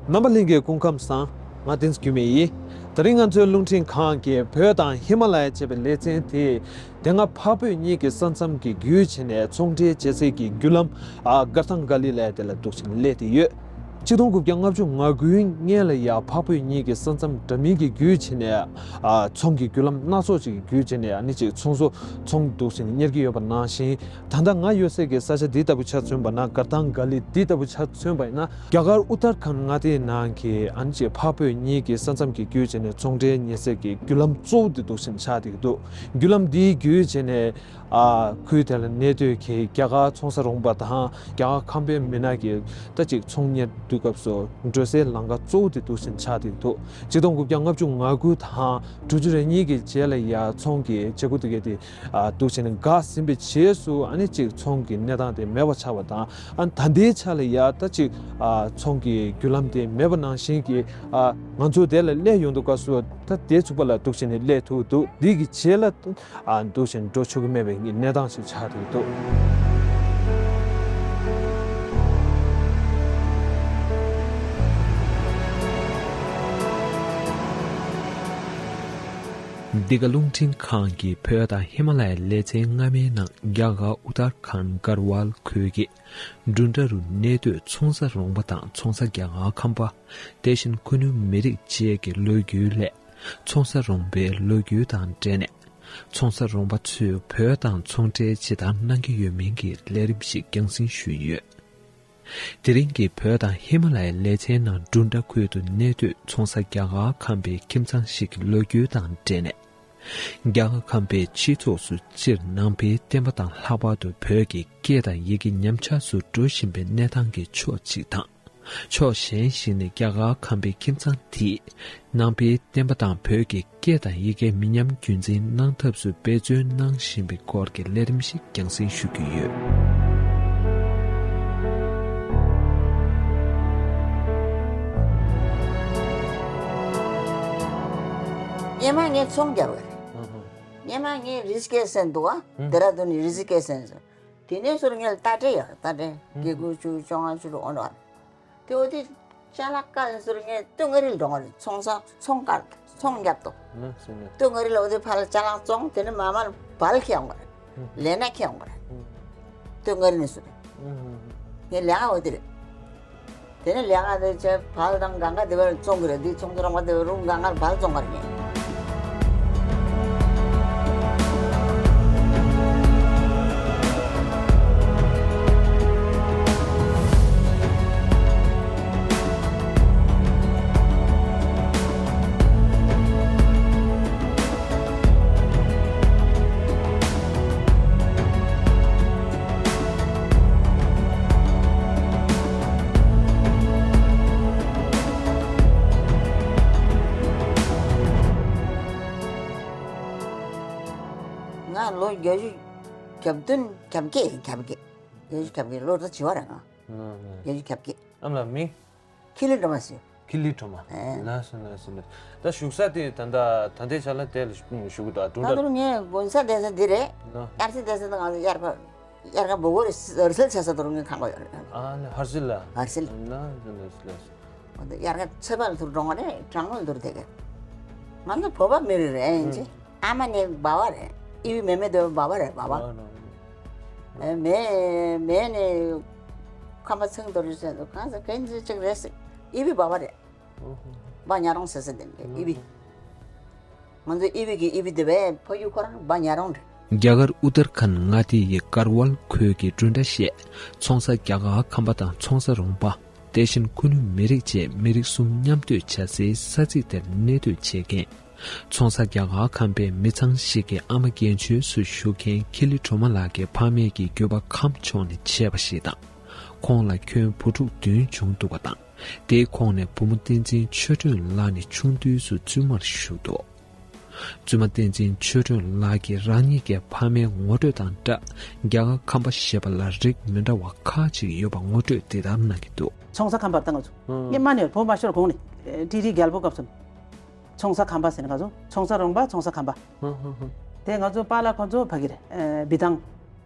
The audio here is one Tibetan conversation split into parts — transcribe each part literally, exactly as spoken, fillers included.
རྣམ་པ་ལྷན་རྒྱས་སྐུ་ཁམས་བཟང་། ང་བསྟན་འཛིན་འགྱུར་མེད་ཡིན། དེ་རིང་ང་ཚོའི་རླུང་འཕྲིན་ཁང་གིས་བོད་དང་ཧི་མ་ལ་ཡ་ཅེས་པའི་ལེ་ཚན་དེ། དེ་སྔ་འཕགས་བོད་གཉིས་ཀྱི་ས་མཚམས་ཀྱི་བརྒྱུད་བྱས་ནས་ཚོང་འབྲེལ་བྱེད་སའི་གི་བརྒྱུད་ལམ། ཨ། མགར་ཐང་ག་ལི་ལབ་ཡ་དེ་ལ་འདུག་བྱས་ནས་སླེབས་བསྡད་ཡོད། ཆིག་སྟོང་དགུ་བརྒྱ་ལྔ་བཅུ་ང་དགུའི་སྔོན་ལ་ཡ་འཕགས་བོད་གཉིས་ཀྱི་ས་མཚམས་འདྲ་མིན་གྱི་བརྒྱུད་བྱས་ནས། ཨ། ཚོང་གི་བརྒྱུད་ལམ་སྣ་ཚོགས་ཅིག་གི་བརྒྱུད་བྱས་ནས་ཨ་ནི་ཅིག་ཚོང་ཟོག་ཚོང་འདུག་བྱས་ནས་གཉེར་གྱི་ཡོད་པ་ནང་བཞིན། ད་ལྟ་ང་ཡོད་སའི་གི་ས་ཆ་འདི་ལྟ་བུ་ཆ་མཚོན་པ་ན། མགར་ཐང་ག་ལི་འདི་ལྟ་བུ་ཆ་མཚོན་པ་ཡིན་ན། རྒྱ་གར་ཨུ་ཏར་ཁན་མངའ་སྡེའི་ནང་གི་ཨ་ནི་ཅིག་འཕགས་བོད་གཉིས་ཀྱི་ས་མཚམས་ཀྱི་བརྒྱུད་བྱས་ནས་ཚོང་འབྲེལ་གཉེར་སའི་གི་བརྒྱུད་ལམ་གཙོ་བོ་འདི་འདུག་བྱས་ནས་ཆགས་བསྡད་ཀྱི་འདུག་བརྒྱུད་ལམ་འདིའི་བརྒྱུད་བྱས་ནས། ཨ། ཁུལ་དེ་ལ་གནས་སྡོད་ཀྱི་རྒྱ་གར་ཚོང་ས་རོང་པ་དང་རྒྱ་གར་ཁམས་པའི་མི་སྣ་གིས་ད་ཅིག་ཚོང་གཉེར་དུས་སྐབས་སུ་འགྲོ་སའི་ལམ་ཁ་གཙོ་བོ་དེ་འདུག་བྱས་ནས་ཆགས་བསྡད་ཀྱི་འདུག་ཆིག་སྟོང་དགུ་བརྒྱ་ལྔ་བཅུ་ང་དགུ་དང་དྲུག་ཅུ་རེ་གཉིས་ཀྱི་རྗེས་ལ་ཡ་ཚོང་གི་བྱེད་སྒོ་དེ་གས་དེ། ཨ། འདུག་བྱས་ནས་འགག་ཟིན་པའི་རྗེས་སུ་ཨ་ནི་ཅིག་ཚོང་གི་གནས་སྟངས་དེ་མེད་པ་ཆགས་པ་དང་། ཨ། ད་ལྟའི་ཆ་ལ་ཡ་ད་ཅིག་ཨ། ཚོང་གི་བརྒྱུད་ལམ་དེ་མེད་པ་ནང་བཞིན་གྱི། ཨ། ང་ཚོ་དེ་ལ་སླེབས་ཡོང་དུས་སྐབས་སུ་ད་དེ་ཚུགས་པ་ལ་འདུག་བྱས་ནས་སླེབས་ཐུབ་འདུག་འདི་གི་རྗེས་ལ། ཨ། འདུག་བྱས་ནས་འགྲོ་ཆོག་གི་མེད་པའི་གནས་སྟངས་ཤིག་ཆགས་བསྡད་འདུག་འདི་ག་རླུང་འཕྲིན་ཁང་གི་བོད་དང་ཧི་མ་ལ་ཡའི་ལེ་ཚན་སྔ་མའི་ནང་རྒྱ་གར་ཨུ་ཏར་ཁན་གར་ཝལ་ཁུལ་གྱི་ཌུན་ཌ་རུ་གནས་སྡོད་ཚོང་ས་རོང་པ་དང་ཚོང་ས་རྒྱ་གར་ཁམས་པ། དེ་བཞིན་ཁུ་ནུ་མི་རིགས་བཅས་ཀྱི་ལོ་རྒྱུས་སླད། ཚོང་ས་རོང་པའི་ལོ་རྒྱུས་དང་འབྲེལ་ནས། ཚོང་ས་རོང་པ་ཚོས་བོད་དང་ཚོང་འབྲེལ་ཇི་ལྟར་གནང་གི་ཡོད་མིན་གྱི་ལས་རིམ་ཞིག་རྒྱང་སྲིང་ཞུས་ཡོད། དེ་རིང་གི་བོད་དང་ཧི་མ་ལ་ཡའི་ལེ་ཚན་ནང་ཌུན་ཌ་ཁུལ་དུ་གནས་སྡོད་ཚོང་ས་རྒྱ་གར་ཁམས་པའི་ཁྱིམ་ཚང་ཞིག་གི་ལོ་རྒྱུས་དང་འབྲེལ་ནས། རྒྱ་གར་ཁམས་པའི་སྤྱི་ཚོགས་སུ་སྤྱིར་ནང་པའི་བསྟན་པ་དང་ལྷག་པར་དུ་བོད་ཀྱི་སྐད་དང་ཡི་གེ་ཉམས་ཆག་ཏུ་འགྲོ་བཞིན་པའི་གནས་སྟངས་ཀྱི་ཕྱོགས་གཅིག་དང་། ཕྱོགས་གཞན་ཞིག་ནས་རྒྱ་གར་ཁམས་པའི་ཁྱིམ་ཚང་དེས་ནང་པའི་བསྟན་པ་དང་བོད་ཀྱི་སྐད་དང་ཡི་གེ་མི་ཉམས་རྒྱུན་འཛིན་གནང་ཐབས་སུ་འབད་བརྩོན་གནང་བཞིན་པའི་སྐོར་གྱི་ལས་རིམ་ཞིག་རྒྱང་སྲིང་ཞུ་རྒྱུ་ཡོད། སྔོན་མ་ངས་ཚོང་རྒྱག་པ་རེད། སྔོན་མ་ངས་རི་ཤི་ཀེ་ཤི་ཟེར་འདུག་ཨ། ལྡེ་ར་ལྡུན་ནས་རི་ཤི་ཀེ་ཤི་ཟེར། དེ་ནས་ཚུར་ངས་རྟ་དྲེལ་ཡོད། རྟ་དྲེལ་དགེ་སྐོས་ཆུ་བཅོ་ལྔ་ཆུ་ལ་འོང་བ། དེ་འོ་དེ་ཅ་ལག་དཀར་ཚུར་ངས་སྟོད་མངའ་རིས་འགྲོ་བ་རེད། ཚོང་ས་ཚོང་དཀར་ཚོང་རྒྱབ་ཏུ། སྟོད་མངའ་རིས་ལ་འོ་དེ་ཕར་ལ་ཅ་ལག་བཙོང་། དེ་ནས་མར་མར་བལ་ཁྱེར་ཡོང་བ་རེད། ལས་སྣ་ཁྱེར་ཡོང་བ་རེད། སྟོད་མངའ་རིས་ནས་ཚུར། ངས་ལས་ཀ་འོ་དེ་རེད། དེ་ནས་ལས་ཀ་དེ་བྱས་བལ་དང་གང་ག་དེ་བར་བཙོང་གི་རེད། དེ་ཚོང་ཚོང་རོང་པ་དེ་བར་རུང་གང་གར་བལ་བཙོང་གི་རེད། ང་ལོ་བརྒྱད་ཅུ་གྱ་བདུན་གྱ་བརྒྱད་ཡིན། གྱ་བརྒྱད། བརྒྱད་ཅུ་གྱ་བརྒྱད། ལོ་ད་བྱི་བ་རེད་ང་། ཨ་ནི། བརྒྱད་ཅུ་གྱ་བརྒྱད། ཨ་མ་ལགས་མིང་། ཁི་ལི་སྒྲོལ་མ་ཟེར། ཁི་ལི་སྒྲོལ་མ། ཨེ། ལགས་སོ་ལགས་སོ་ལགས། ད་བཞུགས་ས་དེ་ད་ལྟ་ད་ལྟའི་ཆ་ལ་དེ་ལ་བཞུགས་གི་འདུག་ད་ལྟ་ལྟ་དུང་ངའི་དགོན་ས་བསྡད་ས་འདི་རེད། ལགས། དབྱར་རྩྭ་བསྡད་ས་དེ་ང་ཚོ་དབྱར་ཁ། དབྱར་ཁ་འབོ་གོ་རི་སེལ་བྱེད་ས་དུ་རུ་ངའི་ཁང་པ་ཡོད་རེད། ཨ་ནི་ཧར་སེལ་ལ། ཧར་སེལ། ལགས་སོ་ལགས་སོ་ལགས་སོ། འོ་དེ་དབྱར་ཁ་ཚོད་དཔག་ལ་དུ་རུ་འགྲོ་བ་རེད། གྲང་མོ་ལ་དུ་རུ་བསྡད་གི། ང་ཚོ་བོད་པ་མི་རེད་རེད་ཨིན་ཅི། ཨ་མ་ནི་སྦ་བ་རེད། ཨི་བི་མེ་མེ་དེ་སྦ་བ་རེད། སྦ་བ། ཨ་ནི། ཨེ་མེ་མེ་ནི་ཁམས་པ་ཚང་དོར་ཟེར་འདུག་གང་ཟེར་གན་ཟེར་ཅིག་རེད་ཟེར། ཨི་བི་སྦ་བ་རེད། སྦ་ཉ་རོང་ཟེར་ཟེར་དེ་འདྲ་ཨི་བི། ང་ཚོ་ཨི་བི་གི་ཨི་བི་དེ་བས་ཕ་ཡུལ་ཁོ་རང་སྦ་ཉ་རོང་རེད། རྒྱ་གར་ཨུ་ཏར་ཁན་མངའ་སྡེ་ཡི་ཀར་ཝལ་ཁུལ་གྱི་ཌུན་ཌ་ཞེས་ཚོང་ས་རྒྱ་གར་ཁམས་པ་དང་ཚོང་ས་རོང་པ། དེ་བཞིན་ཁུ་ནུ་མི་རིགས་བཅས་མི་རིགས་གསུམ་མཉམ་སྡོད་བྱ་སའི་ས་ཚིགས་དེར་གནས་སྡོད་བྱེད་མཁན། ཚོང་ས་རྒྱ་གར་ཁམས་པའི་མི་ཚང་ཞིག་གི་ཨ་མ་རྒན་ཆོས་སུ་བཞུགས་མཁན་ཁི་ལི་སྒྲོལ་མ་ལགས་ཀྱི་ཕ་མེས་ཀྱི་རྒྱུད་པ་ཁམས་ཕྱོགས་ནས་མཆེད་པ་ཞིག་དང་། ཁོང་ལ་ཁྱོན་བུ་ཕྲུག་བདུན་བྱུང་འདུག་པ་དང་། དེའི་ཁོངས་ནས་བུ་མོ་བསྟན་འཛིན་ཆོས་སྒྲོན་ལགས་ནི་ཆུང་དུས་སུ་བཙུན་མར་བཞུགས་འདུག་བཙུན་མ་བསྟན་འཛིན་ཆོས་སྒྲོན་ལགས་ཀྱིས་རང་ཉིད་ཀྱི་ཕ་མའི་ངོ་སྤྲོད་དང་སྦྲགས། རྒྱ་གར་ཁམས་པ་ཞེས་པ་ལ་རིགས་མི་འདྲ་བ་ཁག་ཅིག་ཡོད་པ་ངོ་སྤྲོད་འདི་ལྟར་གནང་གི་འདུག་ཚོང་ས་ཁམས་པར་བཏང་ང་ཚོ། ཨང་། སྔོན་མ་ནས་བོད་མ་ཤོར་གོང་ནས་ཀྲི་ཀྲི་རྒྱལ་པོ་སྐབས་སུ་ཚོང་ས་ཁམས་པ་ཟེར་ནས་ང་ཚོ་ཚོང་ས་རོང་པ་ཚོང་ས་ཁམས་པ། ཧུ་ཧུ་ཧུ། དེ་ང་ཚོ་པཱ་ལགས་ཁོང་ཚོ་ཕ་གི་རེད། ཨ། བི་ཐང་།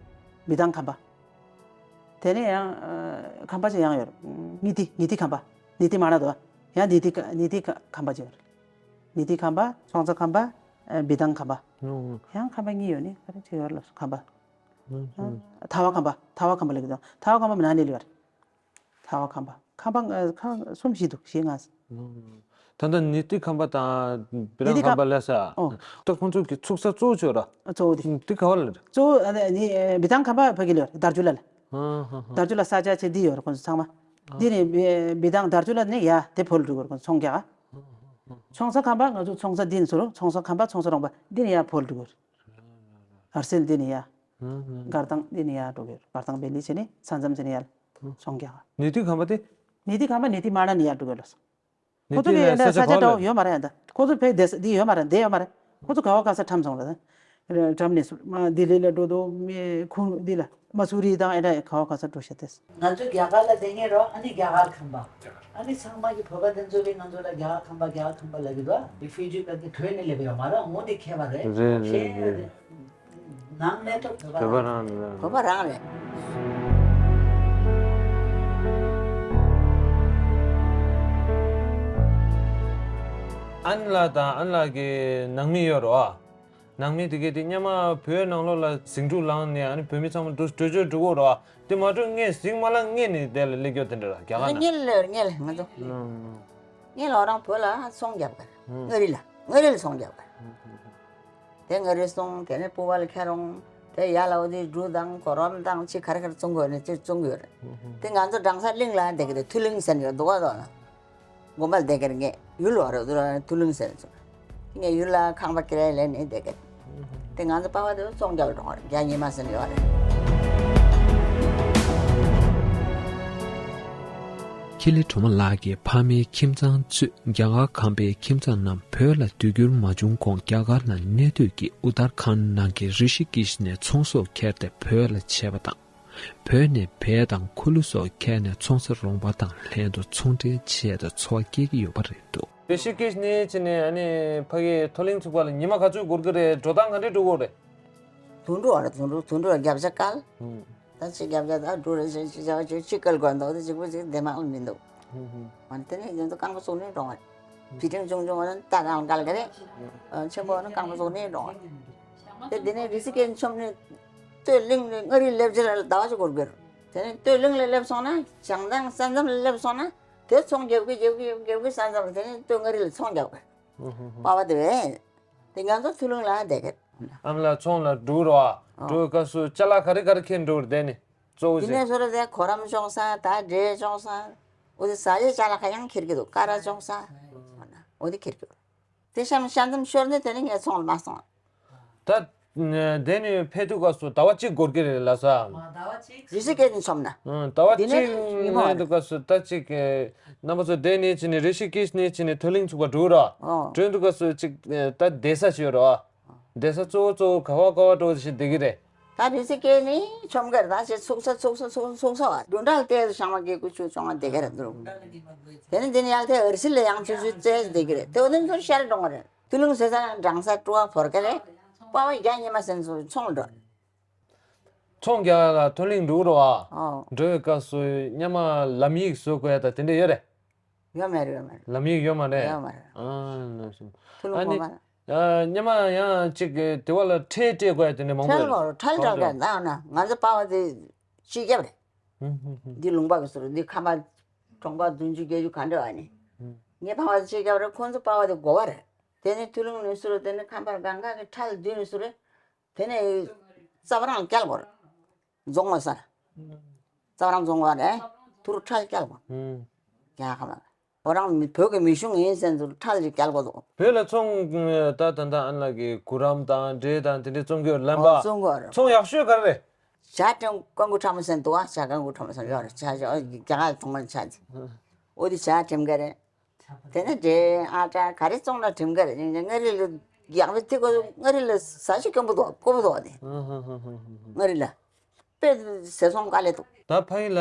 བི་ཐང་ཁམས་པ། དེ་ནས་ཡང་། ཨ། ཁམས་པ་ཅིག་ཡང་ཡོད་རེད། ཉི་ཏི། ཉི་ཏི་ཁམས་པ། ཉི་ཏི་མ་ན་དོ། ཡང་ནི་ཏི་ཁ་ནི་ཏི་ཁ་ཁམས་པ་ཅིག་ཡོད་རེད། ནི་ཏི་ཁམས་པ། ཚོང་ཚ་ཁམས་པ། ཨ་བི་ཐང་ཁམས་པ། ཨོ། ཡང་ཁམས་པ་གཉིས་ཡོད་ནི་ག་རེ་ཅིག་ཡོད་རེད་ལབ་སོང་། ཁམས་པ། ཨོ། ཨ་ཐ་བ་ཁམས་པ། ཐ་བ་ཁམས་པ་ལབ་ཀྱི་འདུག་ཐ་བ་ཁམས་པ་མིན་ན་ནི་ལོས་རེད། ཐ་བ་ཁམས་པ། ཁམས་པ་ཨ་ཁམས་གསུམ་བཞི་འདུག་བཞི་ལྔ། ད་ལྟ་ནི་ཏི་ཁམས་པ་དང་བི་ཐང་ཁམས་པ་ལབ་ས། ཨོ། ད་ཁོང་ཚོ་གི་ཚུགས་ས་གཙོ་བོ་ཅིག་ཡོད་ར། གཙོ་བོ་དེ། ཏི་ག་བ་ལ་རེད། གཙོ་བོ་ཨ་ནི་བི་ཐང་ཁམས་པ་ཕ་གི་ལོས་རེད། དར་ཆུ་ལ་ལ། ཨ་ཧ་ཧ། དར་ཆུ་ལ་ས་ཆ་ཆེ་འདི་ཡོད་རེད་ཁོང་ཚོ་ཚང་མ། འདི་ནི་བི་བི་ཐང་དར་ཆུ་ལ་ནི་ཡ་དེ་བོད་ལ་འགྲོ་གི་རེད་ཁོང་ཚོ་ཚོང་རྒྱག་ག་ཚོང་ས་ཁམས་པ་ང་ཚོ་ཚོང་ས་འདི་ནི་ཚུར་ཚོང་ས་ཁམས་པ་ཚོང་ས་རོང་པ་འདི་ནི་ཡ་བོད་ལ་འགྲོ་གི་རེད། ཨར་སེལ་འདི་ནི་ཡ། མགར་ཐང་འདི་ནི་ཡ་འགྲོ་གི་རེད། མགར་ཐང་བེ་ལི་བྱས་ནི་ས་མཚམས་བྱས་ནི་ཡ་ལ་ཚོང་རྒྱག་ག་ནི་ཏི་ཁམས་པ་དེ། ནི་ཏི་ཁམས་པ་ནི་ཏི་མ་ན་ནི་ཡ་འགྲོ་གི་རེད། ཁོ་ཚོ་གི་ས་ཆ་འདྲ་བོ་ཡོད་མ་རེད་ཡ། ད་ཁོ་ཚོ་ཕའི་བསྡད་ས་འདི་ཡོད་མ་རེད། འདི་ཡོད་མ་རེད། ཁོ་ཚོ་ག་བ་ག་ས་ཁྲམ་སོང་རེད། ཁྲམ་ནས་སུ་མ་ལྡི་ལི་ལ་འགྲོ་དོ་མི་ཁུ་འདི་ལ་མ་སུ་རི་དང་ཨེ་འདྲ་ག་བ་ག་ས་འགྲོ་ཤ་ཏེ། ང་ཚོ་རྒྱ་གར་ལ་བསྡད་མཁན་རོ། ཨ་ནི་རྒྱ་གར་ཁམས་པ། ཨ་ནི་ཚང་མ་གི་བོད་པ་དེ་ཚོ་གི་ང་ཚོ་ལ་རྒྱ་གར་ཁམས་པ་རྒྱ་གར་ཁམས་པ་ལབ་ཀྱི་འདུག་རི་ཕུ་ཇི་ག་གི་བོད་ནས་སླེབས་ཡོད་མ་རེད། འོ་འདི་མཁས་པ་རེད། རེད་རེད་རེད། ནང་མེད་ཐོག་བོད་པ་བོད་པ་རང་རེད། བོད་པ་རང་རེད། ཨན་ལགས་དང་ཨན་ལགས་ཀྱི་ནང་མི་ཡོད་རེད་བ། ནང་མི་དེ་གས་དེ་སྔོན་མ་བོད་ནང་ལོགས་ལ་ཟིང་འཁྲུག་ལངས་ནས་ཨ་ནི་བོད་མི་ཚང་མ་འདུ་འགྲོ་ཆོག་འགྲོ་གི་རེད་བ། དེ་མ་འགྲོ་སྔོན་ཟིང་མ་ལངས་སྔོན་ནས་དེ་ལ་སླེབས་ཡོད་དེ་འདྲ་ར་རྒྱ་གར་ནང་། སྔོན་ལ་སྔོན་ལ་ང་ཚོ་སྔོན་ལ་རང་བོད་ལ་ཚོང་རྒྱབ་ག་མངའ་རིས་ལ་མངའ་རིས་ལ་ཚོང་རྒྱབ་ག་དེ་མངའ་རིས་སོང་། དེ་ནས་སྤོ་བོ་ལ་ཁྱེར་འོང་། དེ་ཡར་ལ་འོ་དེ་འབྲུ་དང་གོ་རམ་དང་ཅི་ག་རེ་ག་རེ་བཙོང་དགོས་ནས་ཅི་བཙོང་གི་ཡོད་རེད། དེ་ང་ཚོ་སྦྲང་ས་གླིང་ལ་བསྡད་ཀྱི་རེད། མཐོ་གླིང་ཟེར་ནས་ཡོད་འདུག་ག་དོ་ན། དགོན་པ་ལ་བསྡད་ཀྱི་རེད། ངས་ཡུལ་ལ་རེད་འདུག་ར་མཐོ་གླིང་ཟེར་ནས་ཚོ། ངས་ཡུལ་ལ་ཁང་པ་ཁྱེར་ཡ་ལེན་ནས་བསྡད་ཀྱི་རེད། དེ་ང་ཚོ་པ་ཕ་དེ་ཚོང་རྒྱག་འགྲོ་བ་རེད། རྒྱ་ཉི་མ་ཟེར་ནས་ཡོད་རེད། འཁྱིལ་ལེ་སྒྲོལ་མ་ལགས་ཀྱིས་ཕ་མའི་ཁྱིམ་ཚང་གཙོས་རྒྱ་གར་ཁམས་པའི་ཁྱིམ་ཚང་རྣམས་བོད་ལ་དུས་འགྱུར་མ་བྱུང་གོང་རྒྱ་གར་ལ་གནས་སྡོད་ཀྱིས་ཨུ་ཏར་ཁཱན་ནང་གི་རི་ཤི་ཀེཤ་ནས་ཚོང་ཟོག་ཁྱེར་ཏེ་བོད་ལ་ཆས་པ་དང་། བོད་ནས་བལ་དང་ཁུ་ལུ་སོགས་ཁྱེར་ནས་ཚོང་ས་རོང་པ་དང་ལྷན་དུ་ཚོང་འབྲེལ་བྱས་ཏེ་འཚོ་བ་སྐྱེལ་གྱི་ཡོད་པ་རེད་འདུག་རི་ཤི་ཀེཤ་ནས་ཕྱིན་ནས་ཨ་ནི་ཕ་གི་མཐོ་གླིང་ཚུགས་པ་ལ་ཉི་མ་ག་ཚོད་འགོར་གི་རེད། འགྲོ་སྟངས་ག་འདྲས་འགྲོ་དགོས་རེད། དུད་འགྲོ་བ་རེད། དུད་འགྲོ་དུད་འགྲོ་ལ་རྒྱབ་ཆ་བཀལ། ད་ཅི་རྒྱབ་ཆ་ད་འགྲོ་རེད་ཅི་ཅི་བྱ་བ་ཅི་ཅི་བཀལ་དགོས་འདུག་དེ་གཅིག་པུ་ཅིག་བདེ་མ་མི་འདུག་ཨ་ནི་དེ་ནས་ཡོན་ཏུ་རྐང་པ་བཙུགས་ནས་འགྲོ་བ་རེད། བི་ཏིང་ཆུང་ཆུང་བ་ནི་ད་རང་བཀལ་གི་རེད། ཆེན་པོ་བ་ནི་རྐང་པ་བཙུགས་ནས་འགྲོ་བ་རེད། དེ་དེ་ནས་རི་སི་ཀེན་མཆོང་ནས་སྟོད་གླིང་ནས་མངའ་རིས་སླེབས་ཕྱིར་ལ་ཟླ་བ་ཅིག་འགོར་གི་རེད། དེ་ནས་སྟོད་གླིང་ལ་སླེབས་སོང་ན་བྱང་ཐང་ས་མཚམས་ལ་སླེབས་སོང་ན་དེ་ཚོང་རྒྱབ་གི་རྒྱབ་གི་རྒྱབ་གི་ས་མཚམས་དེ་ནས་སྟོད་མངའ་རིས་ལ་ཚོང་རྒྱག་གི་རེད། པ་བ་དེ་བས། དེ་ང་ཚོ་མཐོ་གླིང་ལ་བསྡད་ཀྱི་རེད། ཨ་མ་ལགས་ཚོང་ལ་འགྲོ་རོགས་ཨ། འགྲོ་བའི་སྐབས་སུ་ཅ་ལག་ག་རེ་ག་རེ་འཁྱེར་འགྲོ་རེད་དེ་ནི་གཙོ་བོ་དེ་ཟེར། ནས་བཟོ་ར་དེ་གོ་རམ་བྱུང་ས་ད་འབྲས་བྱུང་ས། འོ་དེ་ཟ་ཡས་ཅ་ལག་ག་ཡང་འཁྱེར་གྱི་འདུག་ཀ་ར་བྱུང་ས། འོ་དེ་འཁྱེར་གྱི་འདུག་དེ་ཤམ་ཤ་འཛམ་ཤོར་ནས་དེ་ནི་ངས་ཚོང་ལ་མ་སོང་། ད་དེ་ནི་ཕེབས་དུས་སྐབས་སུ་ཟླ་བ་གཅིག་འགོར་གྱི་རེད་ལ་ས། རི་སི་ཀེ་ནི་མཆོང་ན། ཨང་། ཟླ་བ་འདི་ནས་གཅིག་ཉི་མ་ནས་འདུག་སྐབས་སུ་ད་གཅིག་གི་རྣམ་པ་ཚོ་དེ་ནས་ཕྱིན་ནས་རི་ཤི་ཀེཤ་ནས་ཕྱིན་ནས་མཐོ་གླིང་ཚུགས་པ་འགྲོ་ར། ཨོ། འགྲོ་འདུག་སྐབས་སུ་གཅིག་ད་བསྡད་ས་ཞིག་ཡོད་ར། བསྡད་ས་གཙོ་བོ་གཙོ་བོ་ག་བ་ག་བ་འགྲོ་ཞིག་བསྡད་ཀྱི་རེད། ད་རི་སི་ཀེ་ནི་ཆོམ་གར་ད་ཞེ་ཚུགས་ས་ཚུགས་ས་ཚུགས་ས་ཚུགས་ས་བ་དུང་སྒྲ་ལ་བལྟས་སུ་བྱང་བ་གི་ཀུ་ཆུ་ཆུང་བ་བསྡད་ཀྱི་རེད་འདུག་དེ་ནས་འདི་ནས་ཡར་ཐལ་ཨར་སི་ལ་ཡང་ཆུ་ཆུ་བཙལ་བསྡད་ཀྱི་རེད། དེ་འོ་དེ་ཚོ་ཤར་འགྲོ་གི་རེད། མཐོ་གླིང་ཟེར་ས་ཡང་སྦྲང་ས་སྤྲོ་བ་བོར་གི་རེད། པ་བ་རྒྱ་ཉི་མ་ཟེར་ཚོ་ཚོང་འགྲོ། ཚོང་རྒྱག་ལ་མཐོ་གླིང་འགྲོ་རོགས་ཨ། ཨོ། འགྲོ་བའི་སྐབས་སུ་སྔོན་མ་ལམ་ཡིག་བཟོ་དགོས་ཡ་ད་དེ་འདྲ་ཡོད་རེད། ཡོད་མ་རེད། ཡོད་མ་རེད། ལམ་ཡིག་ཡོད་མ་རེད། ཡོད་མ་རེད། ཨ་ན་སོང་། མཐོ་གླིང་ཨ་ནི་གོང་མ། ཨ་སྔོན་མ་ཡང་གཅིག་གི་དེ་བ་ལ་ཁྲལ་སྤྲད་དགོས་ཡ་དེ་འདྲ་མང་པོ་ཁྲལ་ཡོད་རེད། གོ་ཁྲལ་སྤྲད་དགོས་ཡ་ད་ཨ་ན་ང་ཚོ་པ་བ་དེ་སྤྱི་ཁྱབ་རེད། ཧུམ་ཧུམ་ཧུམ། འདི་ལུང་པ་གི་ཟུར་འདི་ཁམས་པ་གྲོང་པ་བདུན་ཅུ་བརྒྱད་ཅུ་ག་འདྲ་བ་ནི། ཧུམ། ངའི་པ་བ་དེ་སྤྱི་ཁྱབ་རེད། ཁོང་ཚོ་པ་བ་དེ་འགོ་བ་རེད། དེ་ནས་མཐོ་གླིང་ནས་ཟུར་དེ་ནས་ཁམས་པ་གང་ག་གི་ཁྲལ་བསྡུས་ནས་ཟུར་རེད། དེ་ནས་རྩ་བ་རང་བསྐྱལ་དགོས་རེད། རྫོང་བ་ས། རྩ་བ་རང་རྫོང་བ་རེད། དུར་ཁྲལ་བསྐྱལ་དགོས། ཧུམ། ཡ་ཁ་མ། འོ་རང་མི་བོད་ཀྱི་མི་གཞུང་ཡིན་ཟེར་ཚུལ་ཁྲལ་ཅིག་བསྐྱལ་དགོས་འདུག་བོད་ལ་ཚོང་ད་ད་ད་ཨ་ལགས་ཀྱི་གུ་རམ་དང་འབྲས་དང་དེ་འདྲའི་བཙོང་གི་ཡོད་ལམ་པ། ཨོ་བཙོང་གི་ཡོད་རེད། ཚོང་ཡག་ཤོས་ག་རེ་རེད། ཇ་ཀྲེང་ཀོང་གུ་ཁྲ་མོ་ཟེར་འདུག་ཨ། ཇ་ཀོང་གུ་ཁྲ་མོ་ཟེར་ཡོད་རེད། ཇ་ཇ་ཨོ་རྒྱ་གར་ཚོང་མ་ཆ་ཅིག་ཨོ་དེ་ཇ་ཁྲིམས་ཀ་རེད། དེ་ནས་འབྲས་ཨ་ཀྲ་ག་རེ་བཙོང་ན་ཁྲིམས་ཀ་རེད། མངའ་རིས་ལ་ཡག་པའི་ཐིག་གོ་མངའ་རིས་ལ་ཟ་ཞིག་དཀོན་པོ་འདུག་དཀོན་པོ་འདུག་ཨ་དེ། མངའ་རིས་ལ། དཔེ་ཟས་ཚོང་དཀའ་ལས་འདུག་ད་ཕ་ཡུལ་ལ་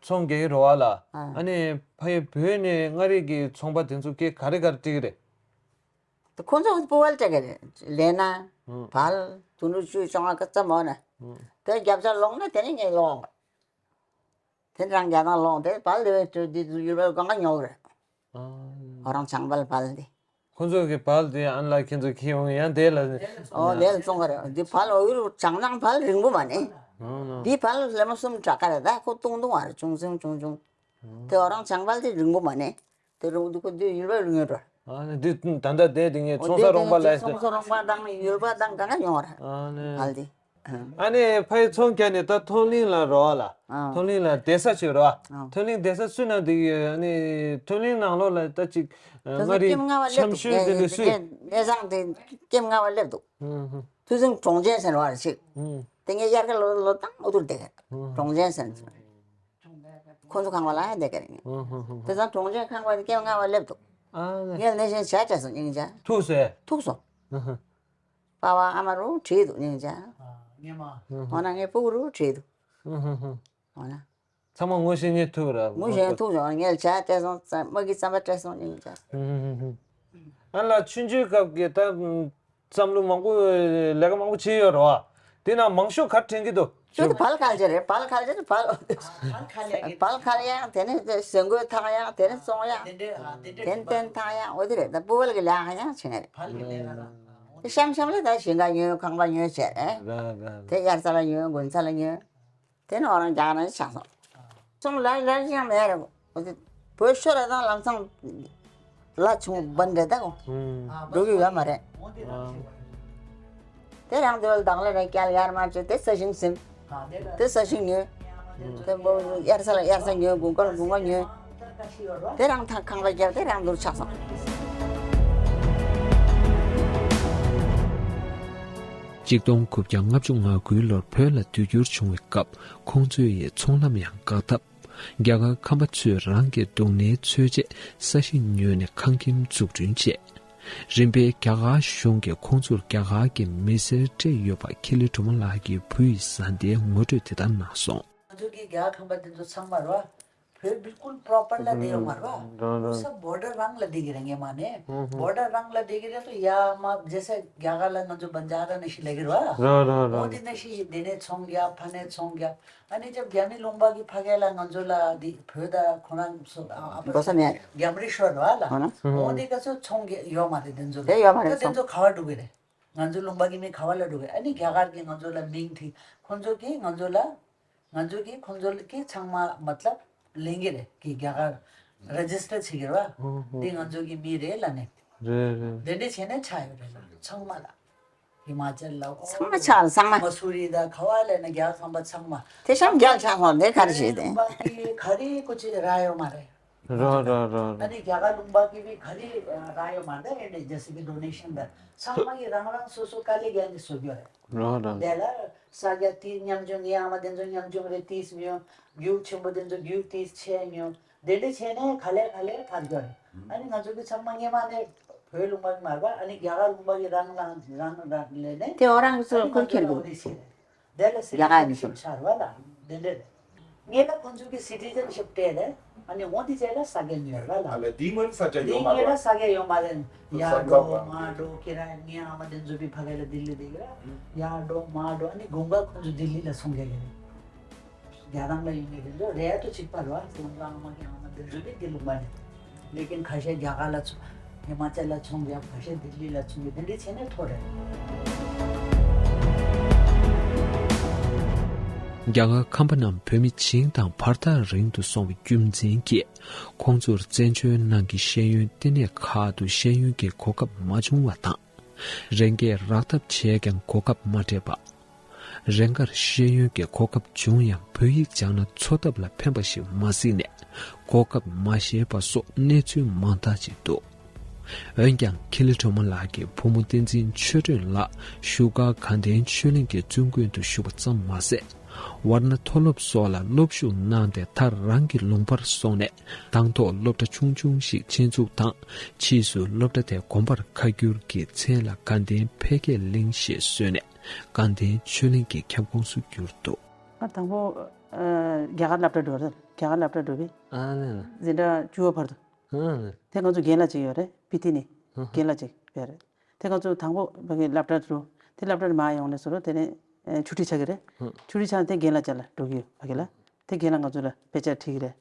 ཚོང་རྒྱག་གི་རེད་བ་ལ། ཨ། ཨ་ནི་ཕ་ཡུལ་བོད་ནས་མངའ་རིས་ཀྱི་ཚོང་པ་དེ་ཚོ་སྐད་ག་རེ་ག་རེ་འདྲི་གི་རེད། ད་ཁོང་ཚོ་སྤོ་བོ་ལ་སྤྲད་གི་རེད། ལེན་ན། ཨང་། བལ། དུད་འགྲོ་བཅུ་བཅོ་ལྔ་ཀ་ཙམ་འོང་ན། ཨང་། དེ་རྒྱབ་ཆ་ལོངས་ན་དེ་ནས་ངས་ལོངས། དེ་རང་རྒྱ་ནག་ལོངས་དེ་བལ་ལེ་བའི་དུས་འདི་ཡུལ་བའི་གང་ག་ཉོ་གི་རེད། ཨོ་རང་བྱང་བལ་བལ་དེ། ཁོ་ཚོ་གི་བལ་དེ་ཨ་ལ་ཁྱེད་ཚོ་ཁྱེར་ཡོང་ཡང་དེ་ལ། ཨོ་དེ་ལ་བཙོང་གི་རེད། འདི་བལ་འོ་ཡུལ་བྱང་ནང་བལ་རིང་པོ་མ་ནི། ཨོ་ལ། འདི་བལ་ལེ་མ་གསུམ་དྲག་ག་རེད། ད་ཁོ་ཏུང་ཏུང་བ་རེད། ཆུང་ཆུང་ཆུང་ཆུང་། དེ་ཨོ་རང་བྱང་བལ་དེ་རིང་པོ་མ་ནི། དེ་རུ་འདི་ཁོ་འདི་ཡུལ་བ་རིང་ཡོད་ར། ཨ་ནི་འདི་ད་ལྟ་དེ་དེ་ངས་ཨོ་ཚོང་ས་དེ་རོང་པ་དེ་ལ། ཚོང་ས་རོང་པ་དང་ནི་ཡུལ་བ་དང་གང་ག་ཡོང་བ་ར། ཨ་ནི་བལ་དེ། ཨ་ནི་ཕ་ཡི་ཚོང་རྒྱག་ནས་ད་ཐོན་གླིང་ལ་རོ་བ་ལ། ཨ། ཐོན་གླིང་ལ་སྡོད་ས་ཅིག་རོ་བ། ཨ། ཐོན་གླིང་སྡོད་ས་སུ་ན་འདི་ཡོད། ཨ་ནི་ཐོན་གླིང་ནང་ལོགས་ལ་ད་ཅིག་ད་མངའ་རིས་ཀེམ་ལྔ་པ་སླེབས་འདུག་ཆམ་ཤུལ་དེ་འདྲ་སུས། གནས་གནས་ཚང་དེ་ཀེམ་ལྔ་པ་སླེབས་འདུག་ཧུམ་ཧུམ། ཐུ་ཚིང་གྲོང་ཆེན་ཟེར་བ་རེད་ཅིག་ཧུམ། དེ་ངས་དབྱར་ཁ་ལོ་ལོ་དང་འུ་ཐུར་བསྡད་ཀྱི་ཧུམ་ཧུམ། གྲོང་ཆེན་ཟེར། ཁོ་ཚོ་ཁང་པ་ལ་ཡང་བསྡད་ཀྱི་རེད། ཧུམ་ཧུམ་ཧུམ། དེ་ཙང་གྲོང་ཆེན་ཁང་པ་དེ་ཀེམ་ལྔ་པ་སླེབས་འདུག་ཨ་ལེ། ངས་ནས་བཞིན་བྱ་བྱས་སོང་སྙིང་རྗེ། ཐུག་སོང་། ཐུག་སོང་། ཧུམ་ཧུམ། པ་བ་ཨ་མ་རུ་བྲིས་འདུག་སྙིང་རྗེ། ཨ་སྙེ་མ། འོ་ན་ངའི་སྤུ་གུ་རུ་བྲིས་འདུག་ཧུམ་ཧུམ་ཧུམ། འོ་ན། ཚང་མ་ངོ་ཤེས་ཉེ་ཐུག་ར། ངོ་ཤེས་ཐུག་བྱུང་། ངས་བྱ་སྤྲད་སོང་། དམག་གི་རྩམ་པ་སྤྲད་སོང་སྙིང་རྗེ། ཧུམ་ཧུམ་ཧུམ། ཨ་ལ་ཆུང་ཆུང་སྐབས་ཀྱི་ད་བསམ་བློ་མང་པོ་ལས་ཀ་མང་པོ་བྱས་ཡོད་རེད་བ། དེ་ནང་མང་ཤོས་ག་རེ་དྲན་གྱི་འདུག་ཁྱོད་དེ་བལ་ཁ་ལ་བྱེད་རེད། བལ་ཁ་ལ་བྱེད་རེད། བལ། བལ་ཁ་ལ་ཡང་དེ་ནས་ཟས་གོས་འཐག་ཡང་དེ་ནས་བཙོང་ཡང་། དེ་འདྲས་ཨ་དེ་འདྲས་དེ་ནས་བལ་འཐག་ཡང་འོ་དེ་རེད། ད་སྤུ་བལ་གྱི་ལས་ཀ་ཡང་བྱེད་ངེས་རེད། བལ་གྱི་ལས་ཀ་ལ། དེ་གཤམ་གཤམ་ལ་ད་ཞིང་ཁ་ཉོས། ཁང་པ་ཉོས་བྱས་རེད། ར་ར་ར། དེ་དབྱར་རྩྭ་ལ་ཉོས། དགུན་རྩྭ་ལ་ཉོས། དེ་ནས་ཨོ་རང་རྒྱ་གར་ནས་ཆགས་སོང་། སོང་ལ་ལ་ཅང་མེད་རེད། འོ་དེ་བོད་ཤོར་ར་དང་ལམ་སང་ལ་ཆུང་བན་རེད་ད་གོ་ཧུམ། འགྲོ་གི་ཡོད་མ་རེད། ཨ། དེ་རང་དེ་བལ་དང་ལ་རེ་སྐྱལ་ཡར་མར་བྱས། དེ་ས་ཞིང་ཟིན། དེ་ས་ཞིང་ཉོས། དེ་དབྱར་རྩྭ་ལ་དབྱར་རྩྭ་ཉོས། དགུན་ཁ་ལ་དགུན་ཁ་ཉོས། དེ་རང་ཐང་ཁང་པ་བརྒྱབ། དེ་རང་དུར་ཆགས་སོང་། གཅིག་སྟོང་དགུ་བརྒྱ་ལྔ་བཅུ་ང་དགུའི་ལོར་བོད་ལ་དུས་འགྱུར་བྱུང་བའི་སྐབས། ཁོང་ཚོའི་ཚོང་ལམ་ཡང་འགག་སྟབས། རྒྱ་གར་ཁམས་པ་ཚོས་རང་གི་སྡུག་བསྔལ་ཚོད་ཆེད་ས་ཞིང་ཉོས་ནས་ཁང་ཁྱིམ་འཛུགས་སྐྲུན་བྱས། རིམ་པས་རྒྱ་གར་གཞུང་གིས་ཁོང་ཚོར་རྒྱ་གར་གྱི་མི་སེར་སྤྲད་ཡོད་པ་ཁེ་ལི་སྒྲོལ་མ་ལགས་ཀྱི་བུ་ཡི་བཟའ་ཟླའི་ངོ་སྤྲོད་དེ་ལྟར་གནང་སོང་། ང་ཚོ་གི་རྒྱ་གར་ཁམས་པ་དེ་ཚོ་ཚང་མ་རེད་བ། བོད་བི་ཀུལ་པྲོ་པར་ལ་བསྡད་ཡོད་མ་རེད་བ། རང་རང་། ས་བོར་ཌར་རང་ལ་བསྡད་ཀྱི་རེད། ངས་མ་ནས་ཧུམ་ཧུམ། བོར་ཌར་རང་ལ་བསྡད་ཀྱི་རེད་དོ། ཡ་མ་རྗེས་ས་རྒྱ་གར་ལ་ང་ཚོ་བན་ཇ་ར་ནས་ཤི་ལ་གི་རེད་བ། རང་རང་རང་། འོ་དེ་ནས་ཤི་ཤི་དེ་ནས་ཚོང་རྒྱག་ཕ་ནས་ཚོང་རྒྱག་ཨ་ནི་ཅབ་རྒྱ་མི་ལུང་པ་གི་ཕ་གི་ལ་ང་ཚོ་ལ་དེ་བོད་ད་ཁོ་རང་ཚོ་ཨ་ཨ་ཕ་འགྲོ་ས་མེད། རྒྱ་མི་རིགས་ཤོར་བ་ལ། འོ་ན། འོ་དེ་ག་ཚོད་ཚོང་རྒྱག་ཡོད་མ་རེད་དེ་ཚོ་ལ། དེ་ཡོད་མ་རེད། ད་དེ་ཚོ་ག་བ་འགྲོ་གི་རེད། ང་ཚོ་ལུང་པ་གི་མི་ག་བ་ལ་འགྲོ་གི། ཨ་ནི་རྒྱ་གར་གི་ང་ཚོ་ལ་མིང་ཁྲིད། ཁོ་ཚོ་གི་ང་ཚོ་ལ། ང་ཚོ་གི་ཁོང་ཚོ་གི་ཚང་མ་མ་ཏལབ་ལེན་གི་རེད། གི་རྒྱ་གར་རེ་ཇི་སི་ཊར་བྱེད་ཀྱི་རེད་བ། ཧུམ་ཧུམ། འདི་ང་ཚོ་གི་མི་རེད་ལབ་ནས། རེད་རེད། དེ་འདྲས་བྱས་ནས་ཆགས་ཡོད་རེད་ལ་ཚང་མ་ལ། ཧི་མ་ཅལ་ལ་ཚང་མ་ཆགས་ལ་ཚང་མ། མ་སུ་རི་དང་ག་བ་ལས་ན་རྒྱ་གར་ཚང་མ་ཚང་མ། དེ་ཤམ་རྒྱ་ཆགས་སོང་། དེ་ག་རེ་བྱེད་དེ། ལུང་པ་གི་ག་རེ་ཀུ་ཅི་རག་ཡོད་མ་རེད། རོ་རོ་རོ་རོ། ཨ་ནི་རྒྱ་གར་ལུང་པ་གི་བི་ག་རེ་རག་ཡོད་མ་རེད། ཨེ་འདྲས་ཇེ་སི་བི་ཌོ་ནེ་ཤན་དང་ཚང་མ་གི་རང་རང་སོ་སོ་དཀའ་ལས་རྒྱག་ནས་བཟོ་རྒྱུ་རེད། རོ་རོ། དེ་ལ་ས་རྒྱ་ཏིས་ཉམ་ཆུང་ངའི་ཨ་མ་དེ་ཚོ་ཉམ་ཆུང་རེད། ཏིས་ཉོ། རྒྱུག་ཆེན་པོ་དེ་ཚོ་རྒྱུག་ཏིས་ཆེ་ཉོ། དེ་འདྲས་བྱས་ནས་ག་ལེ་ག་ལེ་ཐར་རྒྱུ་རེད། ཨ་ནི་ང་ཚོ་གི་ཚང་མ་སྔས་མ་ནས་བོད་ལུང་པ་གི་མ་རེད་པ། ཨ་ནི་རྒྱ་གར་ལུང་པ་གི་རང་རང་རང་རང་ལས་ནས། དེ་འོ་རང་གི་ཚོ་ཁུར་ཁྱེར་དགོས། དེ་ལ་རྒྱ་གར་ནས་སི་ཊི་ཛེན་ཤིབ་ཆགས་རེད་བ་ལ། དེ་འདྲ་རེད། ངས་ལ་ཁོང་ཚོ་གི་སི་ཊི་ཛེན་ཤིབ་སྤྲད་རེད། ཨ་ནི་འོ་དེ་རྗེས་ལ་ས་རྒྱ་ཉོས་རེད་བ་ལ། ཨ་ལ་དེའི་སྔོན་ས་རྒྱ་ཡོད་མ་རེད། ངས་ལ་ས་རྒྱ་ཡོད་མ་རེད། ཡར་འགྲོ་མར་འགྲོ་ཁྱེད་རང་ངའི་ཨ་མ་དེ་ཚོ་བི་ཕ་གི་ལ་ལྡི་ལི་བསྡད་ཀྱི་རེད། ཡར་འགྲོ་མར་འགྲོ། ཨ་ནི་དགུན་ཁ་ཁོང་ཚོ་ལྡི་ལི་ལ་སོང་རྒྱུ་རེད། རྒྱ་ནག་ལ་ཡོང་གི་རེད་འདུག་རེད་དོ་གཅིག་པ་རེད་བ། ཁོང་ཚོ་ཨ་མ་གི་ཨ་མ་དེ་ཚོ་བི་དེ་ལུང་པ་ནས། ལེ་ཀིན་ཁ་ཤས་རྒྱ་གར་ལ་ཚུ་ཧི་མ་ཅལ་ལ་ཚོང་རྒྱབ། ཁ་ཤས་ལྡི་ལི་ལ་ཚོང་རྒྱབ། དེ་འདྲའི་བྱས་ནས་ཐོར་རེད། རྒྱ་གར་ཁམས་པ་རྣམས་བོད་མི་བྱིངས་དང་བར་ཐག་རིང་དུ་སོང་བའི་རྒྱུ་མཚན་གྱིས། ཁོང་ཚོར་བཙན་བྱོལ་ནང་གི་ཤེས་ཡོན་ལྟེ་གནས་ཁག་ཏུ་ཤེས་ཡོན་གྱི་གོ་སྐབས་མ་བྱུང་བ་དང་། རང་སྐད་རག་ཐབས་བྱས་ཀྱང་གོ་སྐབས་མ་སྤྲད་པ། རང་དགར་ཤེས་ཡོན་གྱི་གོ་སྐབས་བྱུང་ཡང་བོད་ཡིག་སྦྱང་ན་འཚོ་ཐབས་ལ་ཕན་པ་ཞིག་མ་གཟིགས་ནས་གོ་སྐབས་མ་བཞེས་པ་སོགས་གནས་ཚུལ་མང་དག་ཅིག་འདུག་འོན་ཀྱང་ཁེ་ལི་སྒྲོལ་མ་ལགས་ཀྱི་བུ་མོ་བསྟན་འཛིན་ཆོས་སྒྲོན་ལགས་བཞུགས་སྒར་དགའ་ལྡན་ཆོས་གླིང་གི་བཙུན་དགོན་དུ་བཞུགས་པ་ཙམ་མ་ཟད། ཝར་ན་མཐོ་སློབ་སོགས་ལ་སློབ་ཞུགས་གནང་སྟེ་མཐར་རང་གི་ལུང་པར་སོང་ནས་དང་ཐོག་སློབ་གྲྭ་ཆུང་ཆུང་ཞིག་ཆེད་འཛུགས་དང་། ཕྱིས་སུ་སློབ་གྲྭ་དེ་དགོན་པར་ཁ་བསྒྱུར་གྱིས་མཚན་ལ་དགའ་ལྡན་འཕེལ་རྒྱས་གླིང་ཞེས་བཟོས་ནས། དགའ་ལྡན་ཆོས་གླིང་གི་ཁྱབ་ཁོངས་སུ་གྱུར་འདུག་ང་དང་པོ་ཨ་རྒྱ་གར་སློབ་གྲྭ་འགྲོ་རེད། རྒྱ་གར་སློབ་གྲྭ་འགྲོ་བས། ཨ་ལེ་ལེ། འཛིན་གྲྭ་བཅུ་པ་བར་དུ། ཨ་ལེ། དེ་ང་ཚོ་རྒན་ལགས་གཅིག་ཡོད་རེད། སྤི་ཏི་ནས། ཨ་ཧ། རྒན་ལགས་གཅིག་ཡོད་རེད། དེ་ང་ཚོ་དང་པོ་ཕ་གི་སློབ་གྲྭ་འགྲོ། དེ་སློབ་གྲྭ་མར་ཡོང་ནས་བཟོ་རོགས་དེ་ནས་ཨ་ཆུ་ཊི་ཆགས་ཀྱི་རེད། ཨ། ཆུ་ཊི་ཆགས་ནས་དེ་རྒན་ལགས་ཅག་ལ་འགྲོ་གི་ཡོད་ཕ་གི་ལ། དེ་རྒན་ལགས་ང་ཚོ་ལ་དཔེ་ཆ་ཁྲིད་ཀྱི་རེད།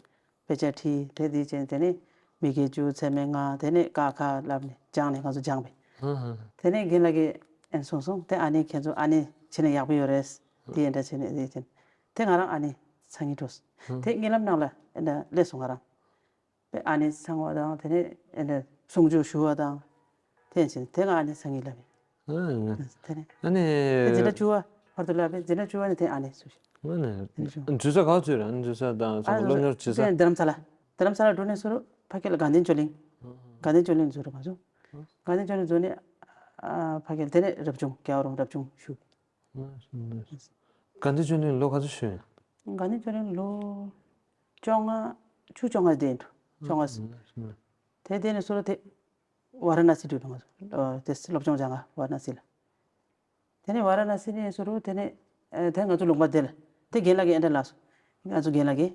དཔེ་ཆ་ཁྲིད་རེད། དེ་བྱས་དེ་ནས་ མི་དགེ་བཅུ་ཚད་མེད་ལྔ། དེ་ནས་ཀ་ཁ་ལབ་ནས་སྦྱངས་ནས་ང་ཚོ་སྦྱངས་པས། ཧུམ་ཧུམ། དེ་ནས་རྒན་ལགས་ཀྱིས་ཨན་སོང་སོང་དེ་ཨ་ནེ་ཁྱེད་ཚོ་ཨ་ནེ་བྱས་ན་ཡག་པོ་ཡོད་རེད། དེ་ཨེ་འདྲ་བྱས་ནས་དེ་བྱས་ནས་དེ་ང་རང་ཨ་ནེ་ཚང་གི་འགྲོ་སོང་། ཧུམ། དེ་རྨི་ལམ་ནང་ལ་ཨེ་འདྲ་སླེབས་སོང་ང་རང་། དཔེ་ཨ་ནེ་ཚང་བ་དང་དེ་ནས་ཨེ་འདྲ་གསུང་ཆོས་ཞུ་བ་དང་། དེ་ཡིན་ཕྱིན་དེ་ང་ཨ་ནེ་ཚང་གི་ལབ་ཡིན། ཨ་ནི། དེ་ནས་ཨ་ནི། དེ་འཛིན་གྲྭ་བཅུ་བ་བར་དུ་ལབ་པས་འཛིན་གྲྭ་བཅུ་བ་ནས་དེ་ཨ་ནེ་སུ་ཞིག་ཨ་ནི། དེ་ནས་བྱུང་། འཛུལ་ས་ག་བར་འཛུལ་ར། འཛུལ་ས་དང་ཨ་སློབ་གཉེར་བྱེད་ས། དེ་རྡ་རམ་ས་ལ། རྡ་རམ་ས་ལ་འགྲོ་ནས་སུ་རུ་ཕ་གི་ལ་དགའ་ལྡན་ལྕོག་གླིང་། དགའ་ལྡན་ལྕོག་གླིང་འཛུལ་ར་མ་བྱུང་། དགའ་ལྡན་ལྕོག་གླིང་འཛུལ་ནས་ཨ་ཕ་གི་དེ་ནས་རབ་བྱུང་རྒྱལ་བ་རོང་རབ་བྱུང་ཞུགས། དགའ་ལྡན་ལྕོག་གླིང་ལོ་ག་ཚོད་ཞུས་ཡིན། དགའ་ལྡན་ལྕོག་གླིང་ལོ་བཅོ་ལྔ། བཅུ་བཅོ་ལྔ་བསྡད་འདུག་བཅོ་ལྔ་སོང་། དེ་བསྡད་ནས་སུ་རུ་དེ་ཝ་ར་ཎ་སི་འགྲོ་དང་། དེ་སློབ་སྦྱོང་སྦྱང་ག་ཝ་ར་ཎ་སི་ལ། དེ་ནས་ཝ་ར་ཎ་སི་ནས་སུ་རུ་དེ་ནས་ཨ་དེ་ང་ཚོ་ལུང་པ་དེ་ལ་དེ་རྒན་ལགས་ཀྱིས་ཨེ་འདྲ་ལབ་སོང་། ང་ཚོ་རྒན་ལགས་ཀྱིས་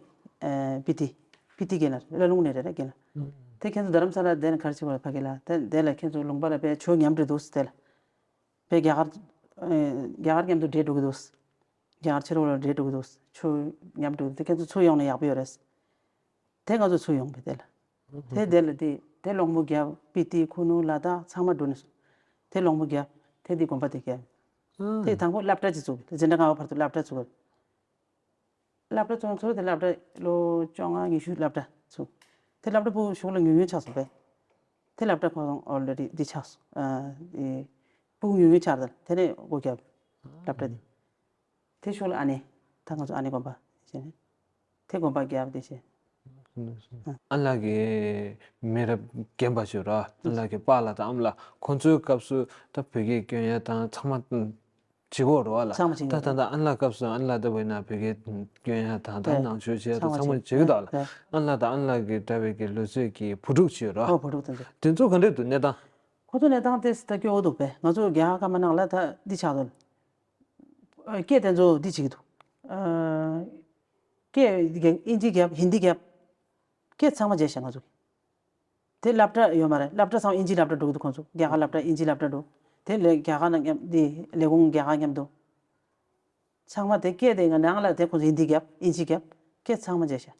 ཨ་སྤི་ཏི། སྤི་ཏི་རྒན་ལགས་བླ་ལུང་ནས་རེད་རེད་རྒན་ལགས། དེ་ཁྱེད་ཚོ་རྡ་རམ་ས་ལ་དེ་ནས་ག་རེ་བྱེད་དགོས་རེད་ཕ་གི་ལ། དེ་དེ་ལ་ཁྱེད་ཚོ་ལུང་པ་ལ་དཔེ་ཆོས་ཉམས་འགྲོ་འདུག་དེ་ལ། དཔེ་རྒྱ་གར་ཨ་རྒྱ་གར་མཉམ་དུ་འདྲེས་འགྲོ་གི་འདུག་རྒྱ་གར་ཕྱི་རོལ་ལ་འདྲེས་འགྲོ་གི་འདུག་ཆོས་ཉམས་འགྲོ་གི་འདུག་དེ་ཁྱེད་ཚོ་ཚུར་ཡོང་ན་ཡག་པོ་ཡོད་རེད། དེ་ང་ཚོ་ཚུར་ཡོང་པས་དེ་ལ། དེ་དེ་ལ་དེ་དེ་སློང་མོ་བརྒྱབ། སྤི་ཏི་ཁུ་ནུ་ལ་དྭགས་ཚང་མ་འགྲོ་ནས་སོང་། དེ་སློང་མོ་བརྒྱབ། དེ་དེ་དགོན་པ་དེ་བརྒྱབ། དེ་དང་པོ་སློབ་གྲྭ་ཅིག་བཙུགས། དེ་འཛིན་གྲྭ་ལྔ་པ་བར་དུ་སློབ་གྲྭ་བཙུགས། སློབ་གྲྭ་བཙུགས་ཚུར་དེ་སློབ་གྲྭ་ལོ་བཅོ་ལྔ་ཉི་ཤུ་སློབ་གྲྭ་བཙུགས། དེ་སློབ་གྲྭ་ཕྲུ་གུ་ཤོག་ལ་ཉུང་ཉུང་ཆགས་སོང་པས། དེ་སློབ་གྲྭ་ཁོ་རང་ཨོལ་རེ་ཌི་འདི་ཆགས་སོང་། ཨ་ཨེ་ཕྲུ་གུ་ཉུང་ཉུང་ཆགས་དང་དེ་ནས་སྒོ་བརྒྱབ། སློབ་གྲྭ་འདི། དེ་ཤུགས་ལ་ཨ་ནེ། ད་ང་ཚོ་ཨ་ནེ་དགོན་པ་བྱས་ནས། དེ་དགོན་པ་བརྒྱབ་དེ་བྱས། ཨ་ལགས་ཀྱི་མི་རབས་རྒན་པ་ཞིག་ར། ཨ་ལགས་ཀྱི་པཱ་ལགས་དང་ཨ་མ་ལགས་ཁོང་ཚོའི་སྐབས་སུ་ད་བོད་སྐད་སྐྱོན་ཡ་དང་ཚང་མ་བྱེད་ཀྱི་ཡོད་རེད་བ་ལ། ཚང་མ་བྱེད་ཀྱི་ད་ད་ཡོད་ད་རེད། ཨ་ལགས་སྐབས་སུ་ཨ་ལགས་ལྟ་བུ་ཡིན་ན་བོད་སྐད་སྐྱོན་ཡ་དང་ད་རེད། ནང་ཆོས་བྱེད་ཡ་དང་ཚང་མ་ཚང་མ་བྱེད་ཀྱི་ཡོད་ད་ལ། རེད། ཨ་ལགས་དང་ཨ་ལགས་ཀྱི་འདྲ་བའི་གི་ལོ་ཚོད་ཀྱི་བུ་ཕྲུག་ཅིག་ཡོད་ར། ཨོ་བུ་ཕྲུག་དེ་ཚོ། དེ་ཚོ་ག་འདྲས་འདུག་གནས་སྟངས། ཁོ་ཚོ་གནས་སྟངས་དེ་ད་སྐྱོ་བོ་འདུག་པས། ང་ཚོ་རྒྱ་གར་ཁ་མ་ནང་ལ་ད་འདི་ཆགས་འདུག་ཨ་སྐད་དེ་ཚོ་འདི་བྱེད་ཀྱི་འདུག་ཨ་སྐད་ཨིན་ཇི་རྒྱབ། ཧིན་དི་རྒྱབ། སྐད་ཚང་མ་བརྗེད་ཤག་ང་ཚོ་གི། དེ་སློབ་གྲྭ་ཡོད་མ་རེད། སློབ་གྲྭ་ཚང་མ་ཨིན་ཇི་སློབ་གྲྭ་འགྲོ་གི་འདུག་ཁོང་ཚོ་རྒྱ་གར་སློབ་གྲྭ་ཨིན་ཇི་སློབ་གྲྭ་འགྲོ། དེ་ལས་རྒྱ་གར་ནང་མཉམ་འདི་ལས་ཁུངས་རྒྱ་གར་མཉམ་དུ། ཚང་མ་དེ་སྐད་དེ་ང་ནང་ལ་དེ་ཁོང་ཚོ་ཧིན་དི་རྒྱབ། ཨིན་ཇི་རྒྱབ། སྐད་ཚང་མ་བརྗེད་ཤག་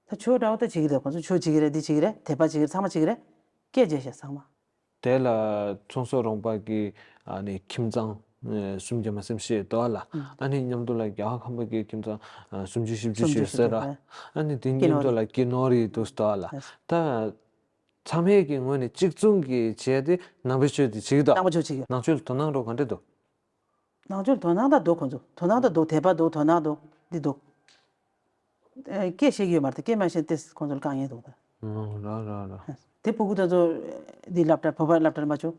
ད་ཆོས་འདྲ་བོ་ད་བྱེད་ཀྱི་རེད། ཁོང་ཚོ་ཆོས་བྱེད་ཀྱི་རེད། འདི་བྱེད་ཀྱི་རེད། དད་པ་བྱེད་ཀྱི་རེད། ཚང་མ་བྱེད་ཀྱི་རེད། སྐད་བརྗེད་ཤག་ཚང་མ། དེ་ལ་ཚོང་ཟོག་རོང་པ་གི་ཨ་ནི་ཁྱིམ་ཚང་ཨེ་སུམ་བརྒྱ་མ་ཟིན་ཞེས་འདུག་ལ། ཨ་ནི་མཉམ་དུ་ལ་རྒྱ་གར་ཁམས་པ་གི་ཁྱིམ་ཚང་ཨ་སུམ་ཅུ་བཞི་བཅུ་ཞེས་ཟེར་ར། ཨ་ནི་དེ་མཉམ་དུ་ལ་ཀི་ནོར་ཡི་འདུག་འདུག་ལ། ད་ཚང་མས་ཀྱི་ངོས་ནས་གཅིག་མཚུངས་ཀྱི་བྱས་ཏེ་ནང་པའི་ཆོས་དེ་བྱེད་ཀྱི་འདུག་ནང་པ་ཆོས་བྱེད་ཀྱི། ནང་ཆོས་ལ་དོ་སྣང་རོགས་ག་འདྲས་འདུག་ནང་ཆོས་ལ་དོ་སྣང་ད་འདུག་ཁོང་ཚོ། དོ་སྣང་ད་འདུག་དད་པ་འདུག་དོ་སྣང་འདུག་འདི་འདུག་ཨེ་སྐད་ཤེས་ཀྱི་ཡོད་མ་རེད་དེ། སྐད་མ་ཤེས་ཏེ་ཁོང་ཚོ་ལ་དཀའ་ངལ་འདུག་ད། ཨོ་ར་ར་ར། དེ་ཕྲུ་གུ་དེ་ཚོ་འདི་སློབ་གྲྭ་བོད་པ་སློབ་གྲྭར་མ་བཅུག་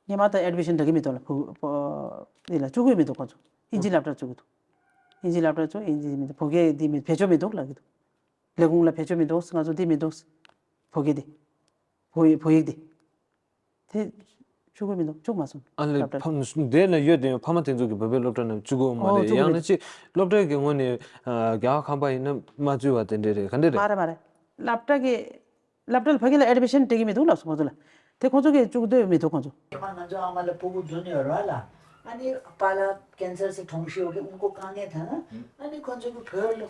སྔོན་མ་ད་ཨེ་ཌི་མི་ཤན་འདྲ་གི་མི་འདུག་ལ། ཕྲུ་གུ་འདི་ལ་བཅུག་གི་མི་འདུག་ཁོང་ཚོ་ཨིན་ཇི་སློབ་གྲྭར་བཅུག་གི་འདུག་ཨིན་ཇི་སློབ་གྲྭར་བཅུག་ཨིན་ཇི་མི་འདུག་བོད་སྐད་འདི་མི་བེད་སྤྱོད་མི་འདུག་ལབ་ཀྱི་འདུག་ལས་ཁུངས་ལ་བེད་སྤྱོད་མི་འདུག་ང་ཚོ་འདི་མི་འདུག་བོད་སྐད་འདི། བོད་ཡིག་བོད་ཡིག་འདི། དེ་བཅུག་གི་མི་འདུག་བཅུག་མ་སོང་། ཨ་ལས་སློབ་གྲྭར། ཕ་འདས་ན་ཡོད་དེ་ཕ་མ་དེ་ཚོ་གི་བོད་པའི་སློབ་གྲྭ་ནང་བཅུག་གི་ཡོད་མ་ཨོ་རེད། བཅུག་གི་ཡང་ན་མེད། ཅིག་སློབ་གྲྭ་གི་ངོས་ནས་ཨ་རྒྱ་གར་ཁམས་པ་ཡིན་ན་མ་བཅུག་པ་དེ་འདྲས་རེད། ག་འདྲས་རེད། མ་རེད་མ་རེད། སློབ་གྲྭ་གི་སློབ་གྲྭ་ལ་ཕ་གི་ལ་ཨེ་ཌི་མི་ཤན་སྤྲད་ཀྱི་མི་འདུག་ལབ་སོང་ཁོང་ཚོ་ལ། དེ་ཁོང་ཚོ་གིས་བཅུག་འདོད་མི་འདུག་ཁོང་ཚོ། ང་ཚོ་ཨ་མ་ལ་ཕྲུ་གུ་བདུན་ཡོད་རེད་ལ། ཨ་ནི་པཱ་ལགས་ཀེན་སར་སི་གྲོངས་ཤིག་ཡོད་གི་ཨུ་ཀོ་དཀའ་ངལ་ཐང་། ཨ་ནི་ཁོང་ཚོ་གི་བོད་ལ་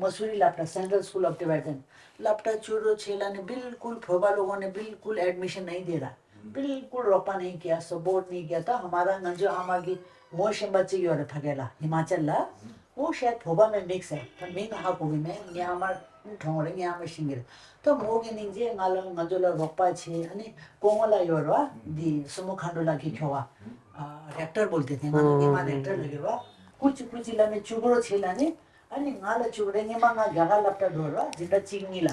མ་སུ་རི་སློབ་གྲྭ་Central School of Tibetan སློབ་གྲྭ་བཅུག་རོགས་བྱེད་ལབ་ནས་བིལ་ཀུལ་བོད་པ་ལ་འོང་ནས་བིལ་ཀུལ་ཨེ་ཌི་མི་ཤན་ནི་དེ་ར་བིལ་ཀུལ་རོགས་པ་ནི་གྱ་སབ་པོར་ནི་གྱ། ད་ཧ་མ་ར་ང་ཚོ་ཨ་མ་གི་ངོ་ཤེས་པ་གཅིག་ཡོད་རེད་ཕ་གི་ལ་ཧི་མ་ཅལ་ལ། ཨོ་ཤེད་བོད་པ་མེད་མིག་ཟེར། ད་མིང་ཧ་གོ་གི་མེད། ངའི་ཨ་མ་གྲོངས་རེད། ངའི་ཨ་མ་ཤི་གི་རེད། ད་མོ་གི་སྙིང་རྗེ་ང་ལ་ང་ཚོ་ལ་རོགས་པ་བྱེད། ཨ་ནི་སྐུ་ངོ་ལ་ཡོད་རེད་བ། འདི་སུ་མོ་མཁའ་འགྲོ་ལགས་ཀྱི་ཁྱོ་ག་ཨ་རེག་ཊར་བོལ་ཏེ་དེ་ང་ཚོ་སྔོན་མ་རེག་ཊར་ལ་ཡོད་རེད་བ། སྐུ་ཅི་སྐུ་ཅི་ལ་ནི་བཅུག་རོགས་བྱེད་ལ་ནི། ཨ་ནི་ང་ལ་བཅུག་རེད། སྔོན་མ་ང་རྒྱ་གར་སློབ་གྲྭ་འགྲོ་རེད་བ། འཛིན་གྲྭ་གཅིག་གཉིས་ལ།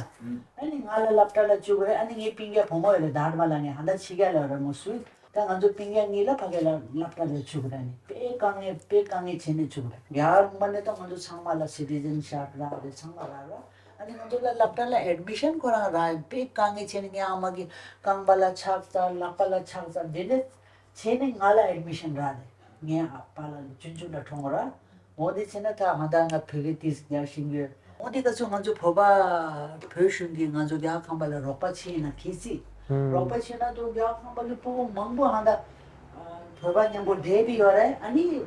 ཨ་ནི་ང་ལ་སློབ་གྲྭ་ལ་བཅུག་རེད། ཨ་ནི་ངའི་སྤུན་ཀྱག་བུ་མོ་ཡོད་རེད། དྷ་རམ་ས་ལ་ནས་ཧ་ད་ཕྱི་རྒྱལ་ལ་ཡོད་རེད་མོ་སུ། ད་ང་ཚོ་སྤུན་ཀྱག་གཉིས་ལ་ཕ་གི་ལ་སློབ་གྲྭ་ལ་བཅུག་ར་ནི་དཔེ་དཀའ་ངལ་དཔེ་དཀའ་ངལ་བྱས་ནས་བཅུག་ར། ཡར་མ་ནས་ད་ང་ཚོ་ཚང་མ་ལ་སི་ཊི་ཛན་ཤིབ་རག་རེད། ཚང་མ་རག་ར། ཨ་ནི་ང་ཚོ་ལ་སློབ་གྲྭ་ལ་ཨེ་ཌི་མི་ཤན་ཁོ་རང་རག་དཔེ་དཀའ་ངལ་བྱས་ནས་ངའི་ཨ་མ་གི་རྐང་པ་ལ་ཆག་ཚར། ལག་པ་ལ་ཆག་ཚར། དེ་ནས་བྱས་ནས་ང་ལ་ཨེ་ཌི་མི་ཤན་རག་རེད། ངའི་ཨ་པཱ་ལགས་ལ་ཆུང་ཆུང་ལ་གྲོངས་ར། འོ་དེ་བྱས་ན་ད་ང་ད་ང་བོད་སྐད་ཏིས་རྒྱག་ཤེས་ཀྱི་ཡོད། འོ་དེ་ག་ཚོད་ང་ཚོ་བོད་པ་བོད་གཞུང་གིས་ང་ཚོ་རྒྱ་གར་ཁམས་པ་ལ་རོགས་པ་བྱས་ན་གལ་སྲིད་རོགས་པ་བྱས་ན་ད་རྒྱ་གར་ཁམས་པ་ལ་ཕྲུ་གུ་མང་པོ་ཧ་ད་བོད་པ་མཉམ་པོ་བསྡད་པ་ཡོད་རེད། ཨ་ནི་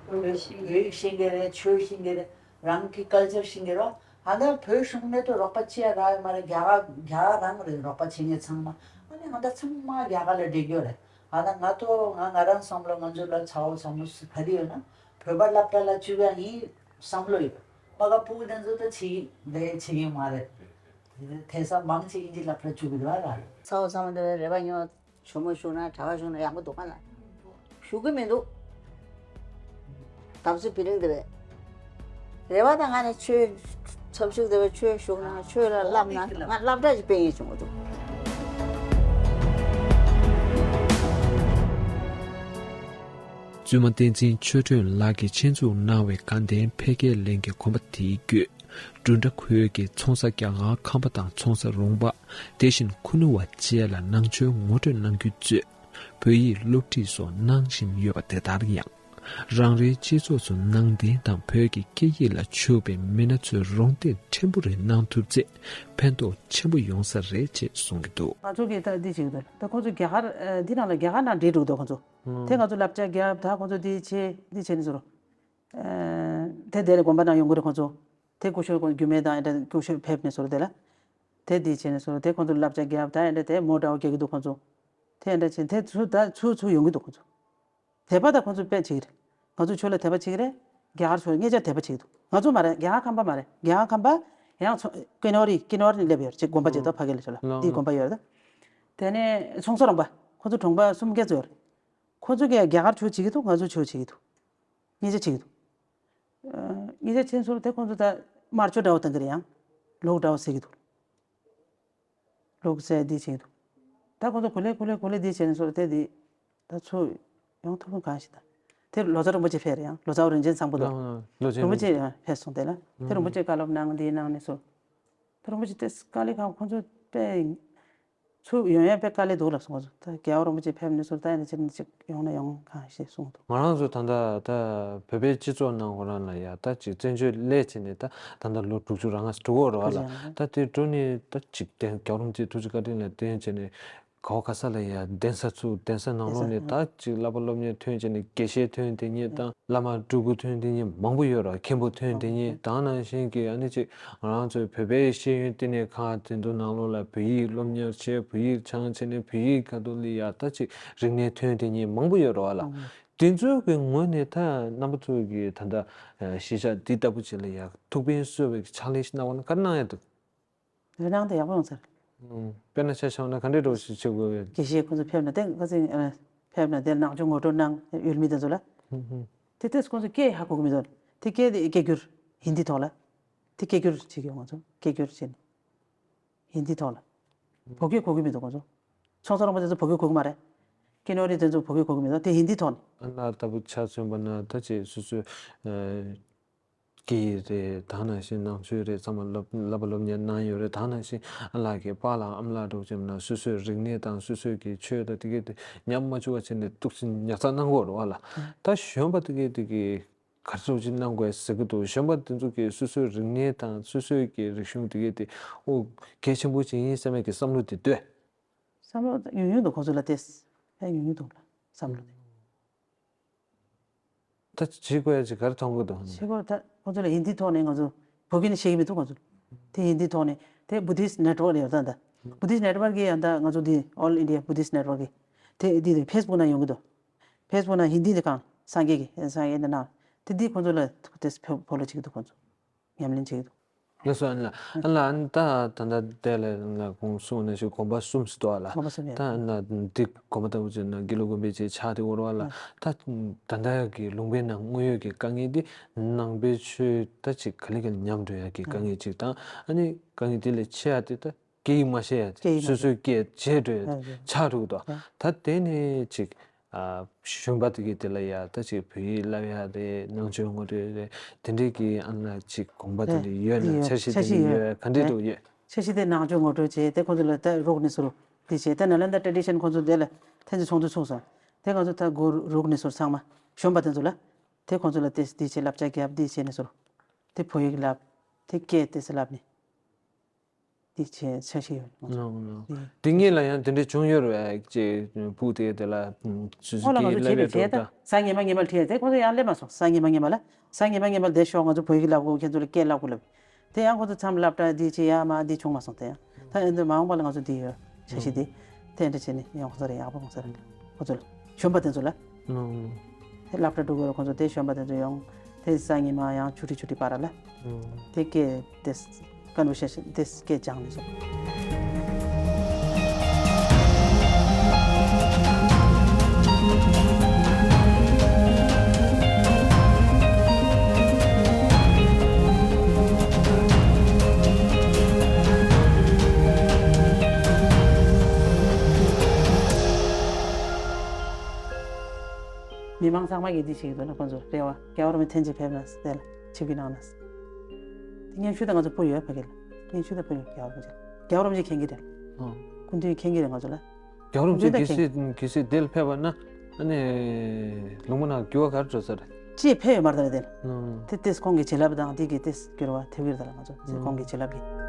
བོད་ཡིག་ཤེས་ཀྱི་རེད། ཆོས་ཤེས་ཀྱི་རེད། རང་གི་ཀལ་ཅར་ཤེས་ཀྱི་རེད། ད་ལྟ་བོད་གཞུང་ནས་ཏུ་རོགས་པ་བྱེད་ཡ་རག་ཡོད་མ་རེད། རྒྱ་གར་རྒྱ་གར་རང་རེད་རོགས་པ་བྱེད་མཁན་ཚང་མ། ཨ་ནི་ང་ད་ཚང་མ་རྒྱ་གར་ལ་བསྡད་ཡོད་རེད། ཨ་ད་ང་ཏོ་ང་ང་རང་བསམ་བློ་ང་ཚོ་ལ་ཚ་བོ་ཚ་མོ་སུ་ག་རེ་ཡོད་ན་བོད་པ་སློབ་གྲྭ་ལ་བཅུག་ཡ་ཡིན་བསམ་བློ་ཡོད། མ་ག་སྤུ་གུ་དེ་ཚོ་ད་བྱེད་ཀྱི་རེད་བྱེད་ཀྱི་མ་རེད། དེ་ས་མང་ཆེ་ཨིན་ཇི་སློབ་གྲྭ་བཅུག་གི་རེད་བ་ར། ཚ་བོ་ཚ་མོ་དེ་རེ་བ་ཉོ། ཇོ་མོ་བཞུགས་ན་གྲྭ་པ་བཞུགས་ན་ཡག་པོ་འདུག་ག་ལ། བཞུགས་གི་མི་འདུག་དམ་སྲི་བི་ལིང་དེ་བས། རེ་བ་དང་ང་ནི་ཆོས་ཚབ་ཞུགས་དེ་བས་ཆོས་བཞུགས་ན་ཆོས་ལ་བསླབ་ན་ང་སློབ་གྲྭ་ཞིག་སྤེལ་ངེས་བྱུང་གི་འདུག་བཙུན་མ་བསྟན་འཛིན་ཆོས་སྒྲོན་ལགས་ཀྱིས་ཆེད་འཛུགས་གནང་བའི་དགའ་ལྡན་འཕེལ་རྒྱས་གླིང་གི་དགོན་པ་དེའི་བརྒྱུད། འབྲུག་སྒྲ་ཁུལ་གྱི་ཚོང་ས་རྒྱ་གར་ཁམས་པ་དང་ཚོང་ས་རོང་པ། དེ་བཞིན་ཁུ་ནུ་བ་བཅས་ལ་ནང་ཆོས་ངོ་སྤྲོད་གནང་རྒྱུ་གཙོས། བོད་ཡིག་སློབ་ཁྲིད་སོགས་གནང་བཞིན་ཡོད་པ་དེ་ལྟར་ཡང་། རང་རེའི་སྤྱི་ཚོགས་སུ་ནང་བསྟན་དང་བོད་ཀྱི་སྐད་ཡིག་ལ་ཕྱུག་པའི་མི་སྣ་ཚོའི་རོགས་འདེགས་ཕྲན་བུ་རེ་གནང་ཐུབ་ཚེ་ཕན་ཐོགས་ཆེན་པོ་ཡོང་ས་རེད་ཅེས་གསུང་གི་འདུག་ང་ཚོ་གིས་ད་འདི་བྱེད་ཀྱི་འདུག་ད་ཁོ་ཚོ་རྒྱ་གར་ཨ་འདི་ནང་ལ་རྒྱ་གར་ནང་འདྲེས་འགྲོ་གི་འདུག་ཁོ་ཚོ། ཨང་། དེ་ང་ཚོ་བསླབ་བྱ་རྒྱབ། ད་ཁོ་ཚོ་འདི་བྱེད་འདི་བྱེད་ནས་ཟེར་རོ། ཨ་དེ་དེ་ལ་དགོན་པ་ནང་ཡོང་གི་རེད་ཁོ་ཚོ། དེ་སྐུ་ཞབས་ཁོ་རྒྱུད་སྨད་དང་ཨེ་འདྲ་སྐུ་ཞབས་ཕེབས་ནས་ཟེར་རོ། དེ་ལ་དེ་འདི་བྱེད་ནས་ཟེར་རོ། དེ་ཁོ་ཚོ་བསླབ་བྱ་རྒྱབ། ད་ཨེ་འདྲ་དེ་མོ་འདྲ་བོ་རྒྱག་གི་འདུག་ཁོ་ཚོ། དེ་ཨེ་འདྲ་བྱེད་དེ་ཚུར་ད་ཚུར་ཚུར་ཡོང་གི་འདུག་ཁོ་ཚོ། དད་པ་དང་ཁོང་ཚོ་དཔེ་བྱེད་ཀྱི་རེད། ང་ཚོ་ཆོས་ལ་དད་པ་བྱེད་ཀྱི་རེད། རྒྱ་གར་ཆོས་ལ་ཉེ་ཆར་དད་པ་བྱེད་ཀྱི་འདུག་ང་ཚོ་མ་རེད། རྒྱ་གར་ཁམས་པ་མ་རེད། རྒྱ་གར་ཁམས་པ་ཡང་ཚོ་ཀི་ནོར་རི་ཀི་ནོར་ནས་སླེབས་ཡོད་རེད། ཅིག་དགོན་པ་བྱེད་དོ་ཕ་གི་ལ་ཆོས་ལ་ལགས་འདིའི་དགོན་པ་ཡོད་རེད། དེ་ནས་ཚོང་ས་རོང་པ་ཁོང་ཚོ་གྲོང་པ་སུམ་བརྒྱ་ཙམ་ཡོད་རེད། ཁོང་ཚོ་གིས་རྒྱ་གར་ཆོས་བྱེད་ཀྱི་འདུག་ང་ཚོ་ཆོས་བྱེད་ཀྱི་འདུག་ཉེ་ཆར་བྱེད་ཀྱི་འདུག་ཉེ་ཆར་ཕྱིན་ཚུལ་དེ་ཁོང་ཚོ་ད་དམར་ཕྱོགས་འདྲ་བོ་བཏང་གི་རེད། ཡང་ལོག་འདྲ་བོ་ཟེར་གྱི་འདུག་ལོག་ཟེར་འདི་བྱེད་ཀྱི་འདུག་ད་ཁོང་ཚོ་གོ་ལེ་གོ་ལེ་གོ་ལེ་འདི་བྱས་ནས་སོ་དེ་འདི་ད་ཚུར་ཡོང་ཐུབ་མཁན་གང་ཞིག་ད། དེ་ལོ་ཙཱ་རིན་པོ་ཆེ་ཕེབས་རེད། ཡང་ལོ་ཙཱ་བ་རིན་ཆེན་བཟང་པོ་འདུག་ལོ་ཆེན་རིན་པོ་ཆེ་ཡང་ཕེབས་སོང་། དེ་ལ་དེ་རིན་པོ་ཆེ་བཀའ་སློབ་གནང་འདི་གནང་ནས་སོ། ད་རིན་པོ་ཆེ་དེ་དཀའ་ལས་ཁག་ཁོང་ཚོ་དཔེ་ཚུར་ཡོང་ཡ་དཔེ་དཀའ་ལས་འདུག་ལབ་སོང་། ཁོང་ཚོ་ད་རྒྱལ་བ་རིན་པོ་ཆེ་ཕེབས་ནས་སོ་ད་ཡིན་ན་ཅི་ན་ཅིག་ཡོང་ན་ཡོང་གང་ཞེས་གསུངས་འདུག་ང་རང་ཚོ་ད་ལྟ་ད་བོད་པའི་སྤྱི་ཚོགས་ནང་ཁོ་རང་ལ་ཡ་ད་ཅིག་བཙན་བྱོལ་སླེབས་བྱས་ནས་ད་ད་ལྟ་ལོ་དྲུག་ཅུ་རང་ང་འགྲོ་གི་ཡོད་རེད་བ་ལ། ད་དེ་འགྲོ་ནས་ད་ཅིག་བསྟན་རྒྱལ་བ་རིན་པོ་ཆེ་ཐུགས་རྗེ་བཀའ་དྲིན་ལ་བརྟེན་བྱས་ནས་ག་བ་ག་ས་ལ་ཡ་གདན་ས་ཚུགས། གདན་ས་ནང་ལོགས་ནས་ད་ཅིག་བསླབ་པ་སློབ་གཉེར་ཐོན་བྱས་ནས་དགེ་བཤེས་ཐོན་དེ་ཉིད་དང་བླ་མ་སྤྲུལ་སྐུ་ཐོན་དེ་ཉིད་མང་པོ་ཡོད་རེད། མཁན་པོ་ཐོན་དེ་ཉིད་དང་ནང་བཞིན་གྱི་ཨ་ནི་ཅིག་ང་རང་ཚོའི་བོད་པའི་ཤེས་ཡོན་བསྟི་གནས་ཁང་དེ་ཚོ་ནང་ལོགས་ལ་བོད་ཡིག་སློབ་གཉེར་བྱས། བོད་ཡིག་སྦྱངས་བྱས་ནས་བོད་ཡིག་ག་ཐོག་ལ་ཡ་ད་ཅིག་རིག་གནས་ཐོན་དེ་ཉིད་མང་པོ་ཡོད་རེད་བ་ལ། དེ་ཚོའི་གི་ངོས་ནས་ད་རྣམ་པ་ཚོ་གི་ད་ལྟ་གཞིས་ཆགས་འདི་ལྟ་བུ་ཅིག་ལ་ཡ་ཐུགས་ཕན་གསོས་པའི་ཕྱག་ལས་ཤིག་གནང་བ་ན་ག་རེ་གནང་ཡ་འདུག་རེ་གནང་དེ་ཡག་པོ་ཡོང་ཚར། ཨུམ། དཔེར་ན་ཆ་བཞག་ན་ག་འདྲའི་འགྲོ་ཞིག་བྱེད་དགོས་ཡོད། དགེ་བཤེས་ཁོང་ཚོ་ཕེབས་ན་དེ་ཁ་སང་ཨ་ཕེབས་ན་དེ་ནང་ཆོས་ངོ་སྤྲོད་གནང་ཡུལ་མི་དེ་ཚོ་ལ། ཨུམ་ཧུམ། དེ་ལྟས་ཁོང་ཚོ་སྐད་ཧ་གོ་གི་མི་འདུག་དེ་སྐད་དེ་སྐད་སྒྱུར་ཧིན་དི་ཐོག་ལ། དེ་སྐད་སྒྱུར་བྱེད་ཀྱི་ཡོད། ང་ཚོ་སྐད་སྒྱུར་བྱེད་ནས་ཧིན་དི་ཐོག་ལ། བོད་སྐད་གོ་གི་མི་འདུག་ཁོང་ཚོ། ཚོང་ས་རོང་པ་དེ་ཚོ་བོད་སྐད་གོ་གི་མ་རེད། ཀི་ནོར་རི་དེ་ཚོ་བོད་སྐད་གོ་གི་མི་འདུག་དེ་ཧིན་དི་ཐོག་ནས། ཨ་ན་ལྟ་བུ་ཆ་མཚོན་པ་ན་ད་ཅིག་སོ་སོའི་ཨ། སྐད་ཡིག་རེད། ད་ནང་བཞིན་ནང་ཆོས་རེད། ཚང་མ་བསླབ་བསླབ་པ་སློབ་གཉེར་གནང་ཡོད་རེད། ད་ནང་བཞིན་ཨ་ལགས་ཀྱི་པཱ་ལགས་ཨ་མ་ལགས་འདྲ་བོ་བྱས་ན་སོ་སོའི་རིག་གནས་དང་སོ་སོའི་གི་ཆོས་དང་དེ་གས་དེ་ཉམས་མ་བཅུག་པ་བྱས་ནས་ཏོག་ཙམ་ཉར་ཚགས་གནང་དགོས་རེད་བ་ལ། ད་གཞོན་པ་དེ་གས་དེ་གི་ག་ཚོད་ཅིག་གནང་དགོས་ཟེར་གི་འདུག་གཞོན་པ་དེ་ཚོ་གི་སོ་སོའི་རིག་གནས་དང་སོ་སོའི་གི་རིག་གཞུང་དེ་གས་དེ་ཨོ་གལ་ཆེན་པོ་ཅིག་ཡིན་བསམ་པའི་གི་བསམ་བློ་དེ་འདོད། བསམ་བློ་ཡོང་ཡོང་འདུག་ཁོང་ཚོ་ལ་ཏེས་ཡང་ཡོང་ཡོང་འདུག་ལ་བསམ་བློ་དེ། ད་བྱེད་དགོས་ཡ་ཅིག་ག་རེ་མཐོང་གི་འདུག་བྱེད་དགོས་ད་ཁོང་ཚོ་ལ་ཧིན་དིའི་ཐོག་ནས་ང་ཚོ་བོད་སྐད་ནས་བཤད་ཀྱི་མི་འདུག་ཁོང་ཚོ་དེ་ཧིན་དིའི་ཐོག་ནས་དེ་བུ་དིསི་ནེཊ་ཝརཀ་ཡོད་ད་ད་བུ་དིསི་ནེཊ་ཝརཀ་གིས་ཡང་ད་ང་ཚོ་འདི་ཨོལ་ཨིན་ཌི་ཡ་བུ་དིསི་ནེཊ་ཝརཀ་གིས་དེ་འདི་ཕེ་སི་བུག་ནང་ཡོང་གི་འདུག་ཕེ་སི་བུག་ནང་ཧིན་དི་དེ་གང་སངས་རྒྱས་ཀྱི་སངས་རྒྱས་འདི་ནང་དེ་འདི་ཁོང་ཚོ་ལ་དེ་ཕོ་ལོ་བྱེད་ཀྱི་འདུག་ཁོང་ཚོ་ཉམས་ལེན་བྱེད་ཀྱི་འདུག་ལགས་སོ། ཨ་ལ་ཨ་ལ་ཨ་ནི་ད་ད་ལྟ་དེ་ལ་ང་གོང་གསུངས་ནང་བཞིན་དགོན་པ་གསུམ་ཟེར་འདུག་ཨ་ལ། དགོན་པ་གསུམ་ཡོད། ད་ཨ་ལ་འདི་དགོན་པ་ལྟ་བུ་ཅིག་ན་དགེ་ལུགས་དགོན་པའི་ཅིག་ཆགས་དེ་འོར་བ་ལ། ད་ད་ལྟ་གི་ལུང་པའི་ནང་དངོས་ཡོད་ཀྱི་དཀའ་ངལ་འདི་ནང་པའི་ཆོས་ད་ཅིག་ག་ལེ་ག་ལེ་ཉམས་འགྲོ་ཡ་གི་དཀའ་ངལ་ཅིག་དང་ཨ་ནི་དཀའ་ངལ་དེ་ལས་ཆེ་ཡ་དེ་ད་སྐད་ཡིག་མ་ཤེས་ཡ་སྐད་ཡིག་མ་སོ་སོའི་སྐད་བརྗེད་འགྲོ་ཡ་ཆགས་འགྲོ་གི་འདུག་ད་དེ་ནས་ཅིག་ཨ་གཞོན་པ་དེ་གི་དེ་ལ་ཡ་ད་ཅིག་བོད་ཡིག་བསླབ་ཡ་རེད། ནང་ཆོས་ངོ་སྤྲོད་རེད། དེ་འདྲའི་གི་ཨ་ན་ཅིག་དགོངས་པ་དེ་འདྲ་ཡོད་ན་འཆར་གཞི་དེ་འདྲ་ཡོད་ག་འདྲ་འདུག་ཡོད། འཆར་གཞི་དེ་ནང་ཆོས་ངོ་སྤྲོད་བྱས་དེ་ཁོང་ཚོ་ལ་ད་རོགས་ནི་ཟུར་དེ་བྱས་ད་ནཱ་ལནྡཱ་ཊ་རེ་ཌི་ཤན་ཁོང་ཚོ་དེ་ལ་ཐེངས་གཅིག་ཚོགས་འདུ་ཚུགས་སོང་། དེ་ང་ཚོ་ད་སྒོ་རོགས་ནི་ཟུར་ཚང་མ་གཞོན་པ་དེ་ཚོ་ལ་དེ་ཁོང་ཚོ་ལ་དེ་དེ་བྱས་བསླབ་བྱ་རྒྱབ་དེ་བྱས་ནི་ཟུར་དེ་བོད་ཡིག་བསླབ་དེ་སྐད་དེ་ཚོ་བསླབ་ནི། དེ་བྱས་འཆར་གཞི་ཡོད། ལགས་ལགས། དེ་ངེད་ལ་ཡང་དེ་འདྲའི་བྱུང་ཡོད་རེད་ཅེས་སྤུ་དེ་དེ་ལ་སུ་སུ་ཁོ་ལ་ང་ཚོ་བྱས་ནས་བྱས་ད་གཟའ་ཉི་མ་ཉི་མ་ལ་ཁྲིད་དེ་ཁོ་ཚོ་ཡང་སླེབས་མ་སོང་། གཟའ་ཉི་མ་ཉི་མ་ལ་གཟའ་ཉི་མ་ཉི་མ་ལ་དེ་ཤོག་ང་ཚོ་བོད་ཡིག་བསླབ་དགོས། ཁྱེད་ཚོ་ལ་སྐད་བསླབ་དགོས་ལབ། དེ་ཡང་ཁོ་ཚོ་མཚམས་སློབ་གྲྭ་འདི་བྱེད་ཡ་མ་འདི་བྱུང་མ་སོང་དེ་ཡང་། ད་ཨེ་འདི་མ་འོངས་པ་ལ་ང་ཚོ་འདི་ཡོད་འཆར་གཞི་འདི། དེ་འདྲ་བྱས་ནས་ཡང་ཁོ་ཚོ་རེ་ཡག་པོ་ཁོང་ཚོ་རེ་ཁོ་ཚོ་ལ་གཞོན་པ་དེ་ཚོ་ལ། ཨོ། དེ་སློབ་གྲྭ་འགྲོ་དགོས་ར་ཁོང་ཚོ་དེ་གཞོན་པ་དེ་ཚོ་ཡོང་། དེ་སང་ཉིན་མ་ཡང་ཆུ་ཊི་ཆུ་ཊི་པར་ལ། ཨོ། དེ་སྐད་དེ་ཀོན་ཝར་སེ་ཤན་དེ་སྐད་སྦྱངས་ནས་སོང་། མི་མང་ཚང་མ་གིས་འདི་བྱེད་ཀྱི་འདུག་ན་ཁོང་ཚོ་རེ་བ་རྒྱལ་བ་རིན་པོ་ཆེ་ཐེངས་གཅིག་ཕེབས་ན་དེ་ལ་ཆིབས་ཀྱི་གནང་ན། དེ་སྙན་ཞུ་དང་ང་ཚོ་ཕུལ་ཡོད་ཕ་གི་ལ། སྙན་ཞུ་དང་ཕུལ་ཡོད་རྒྱལ་བ་རིན་པོ་ཆེ། རྒྱལ་བ་རིན་པོ་ཆེ་མཁྱེན་གྱི་རེད། ཨོ། སྐུ་མདུན་མཁྱེན་གྱི་རེད་ང་ཚོ་ལ། རྒྱལ་བ་རིན་པོ་ཆེ་སྐུ་མདུན་གྱི་སྲིད་གྱི་སྲིད་དེ་ལ་ཕེབས་པ་ན་ཨ་ནི་ལུང་པ་ནང་འགྱུར་བ་ག་རེ་འགྲོ་ས་རེད། ཅིས་ཕེབས་ཡོད་མ་རེད་ད་རེད་དེ་ལ། ཨོ། དེ་ཏེས་ཁོང་གི་བྱིན་རླབས་དང་དེ་གི་ཏེས་འགྱུར་བ་ཐེབས་ཀྱི་རེད་ད་ལ་ང་ཚོ་ཁོང་གི་བྱིན་རླབས་ཀྱིས།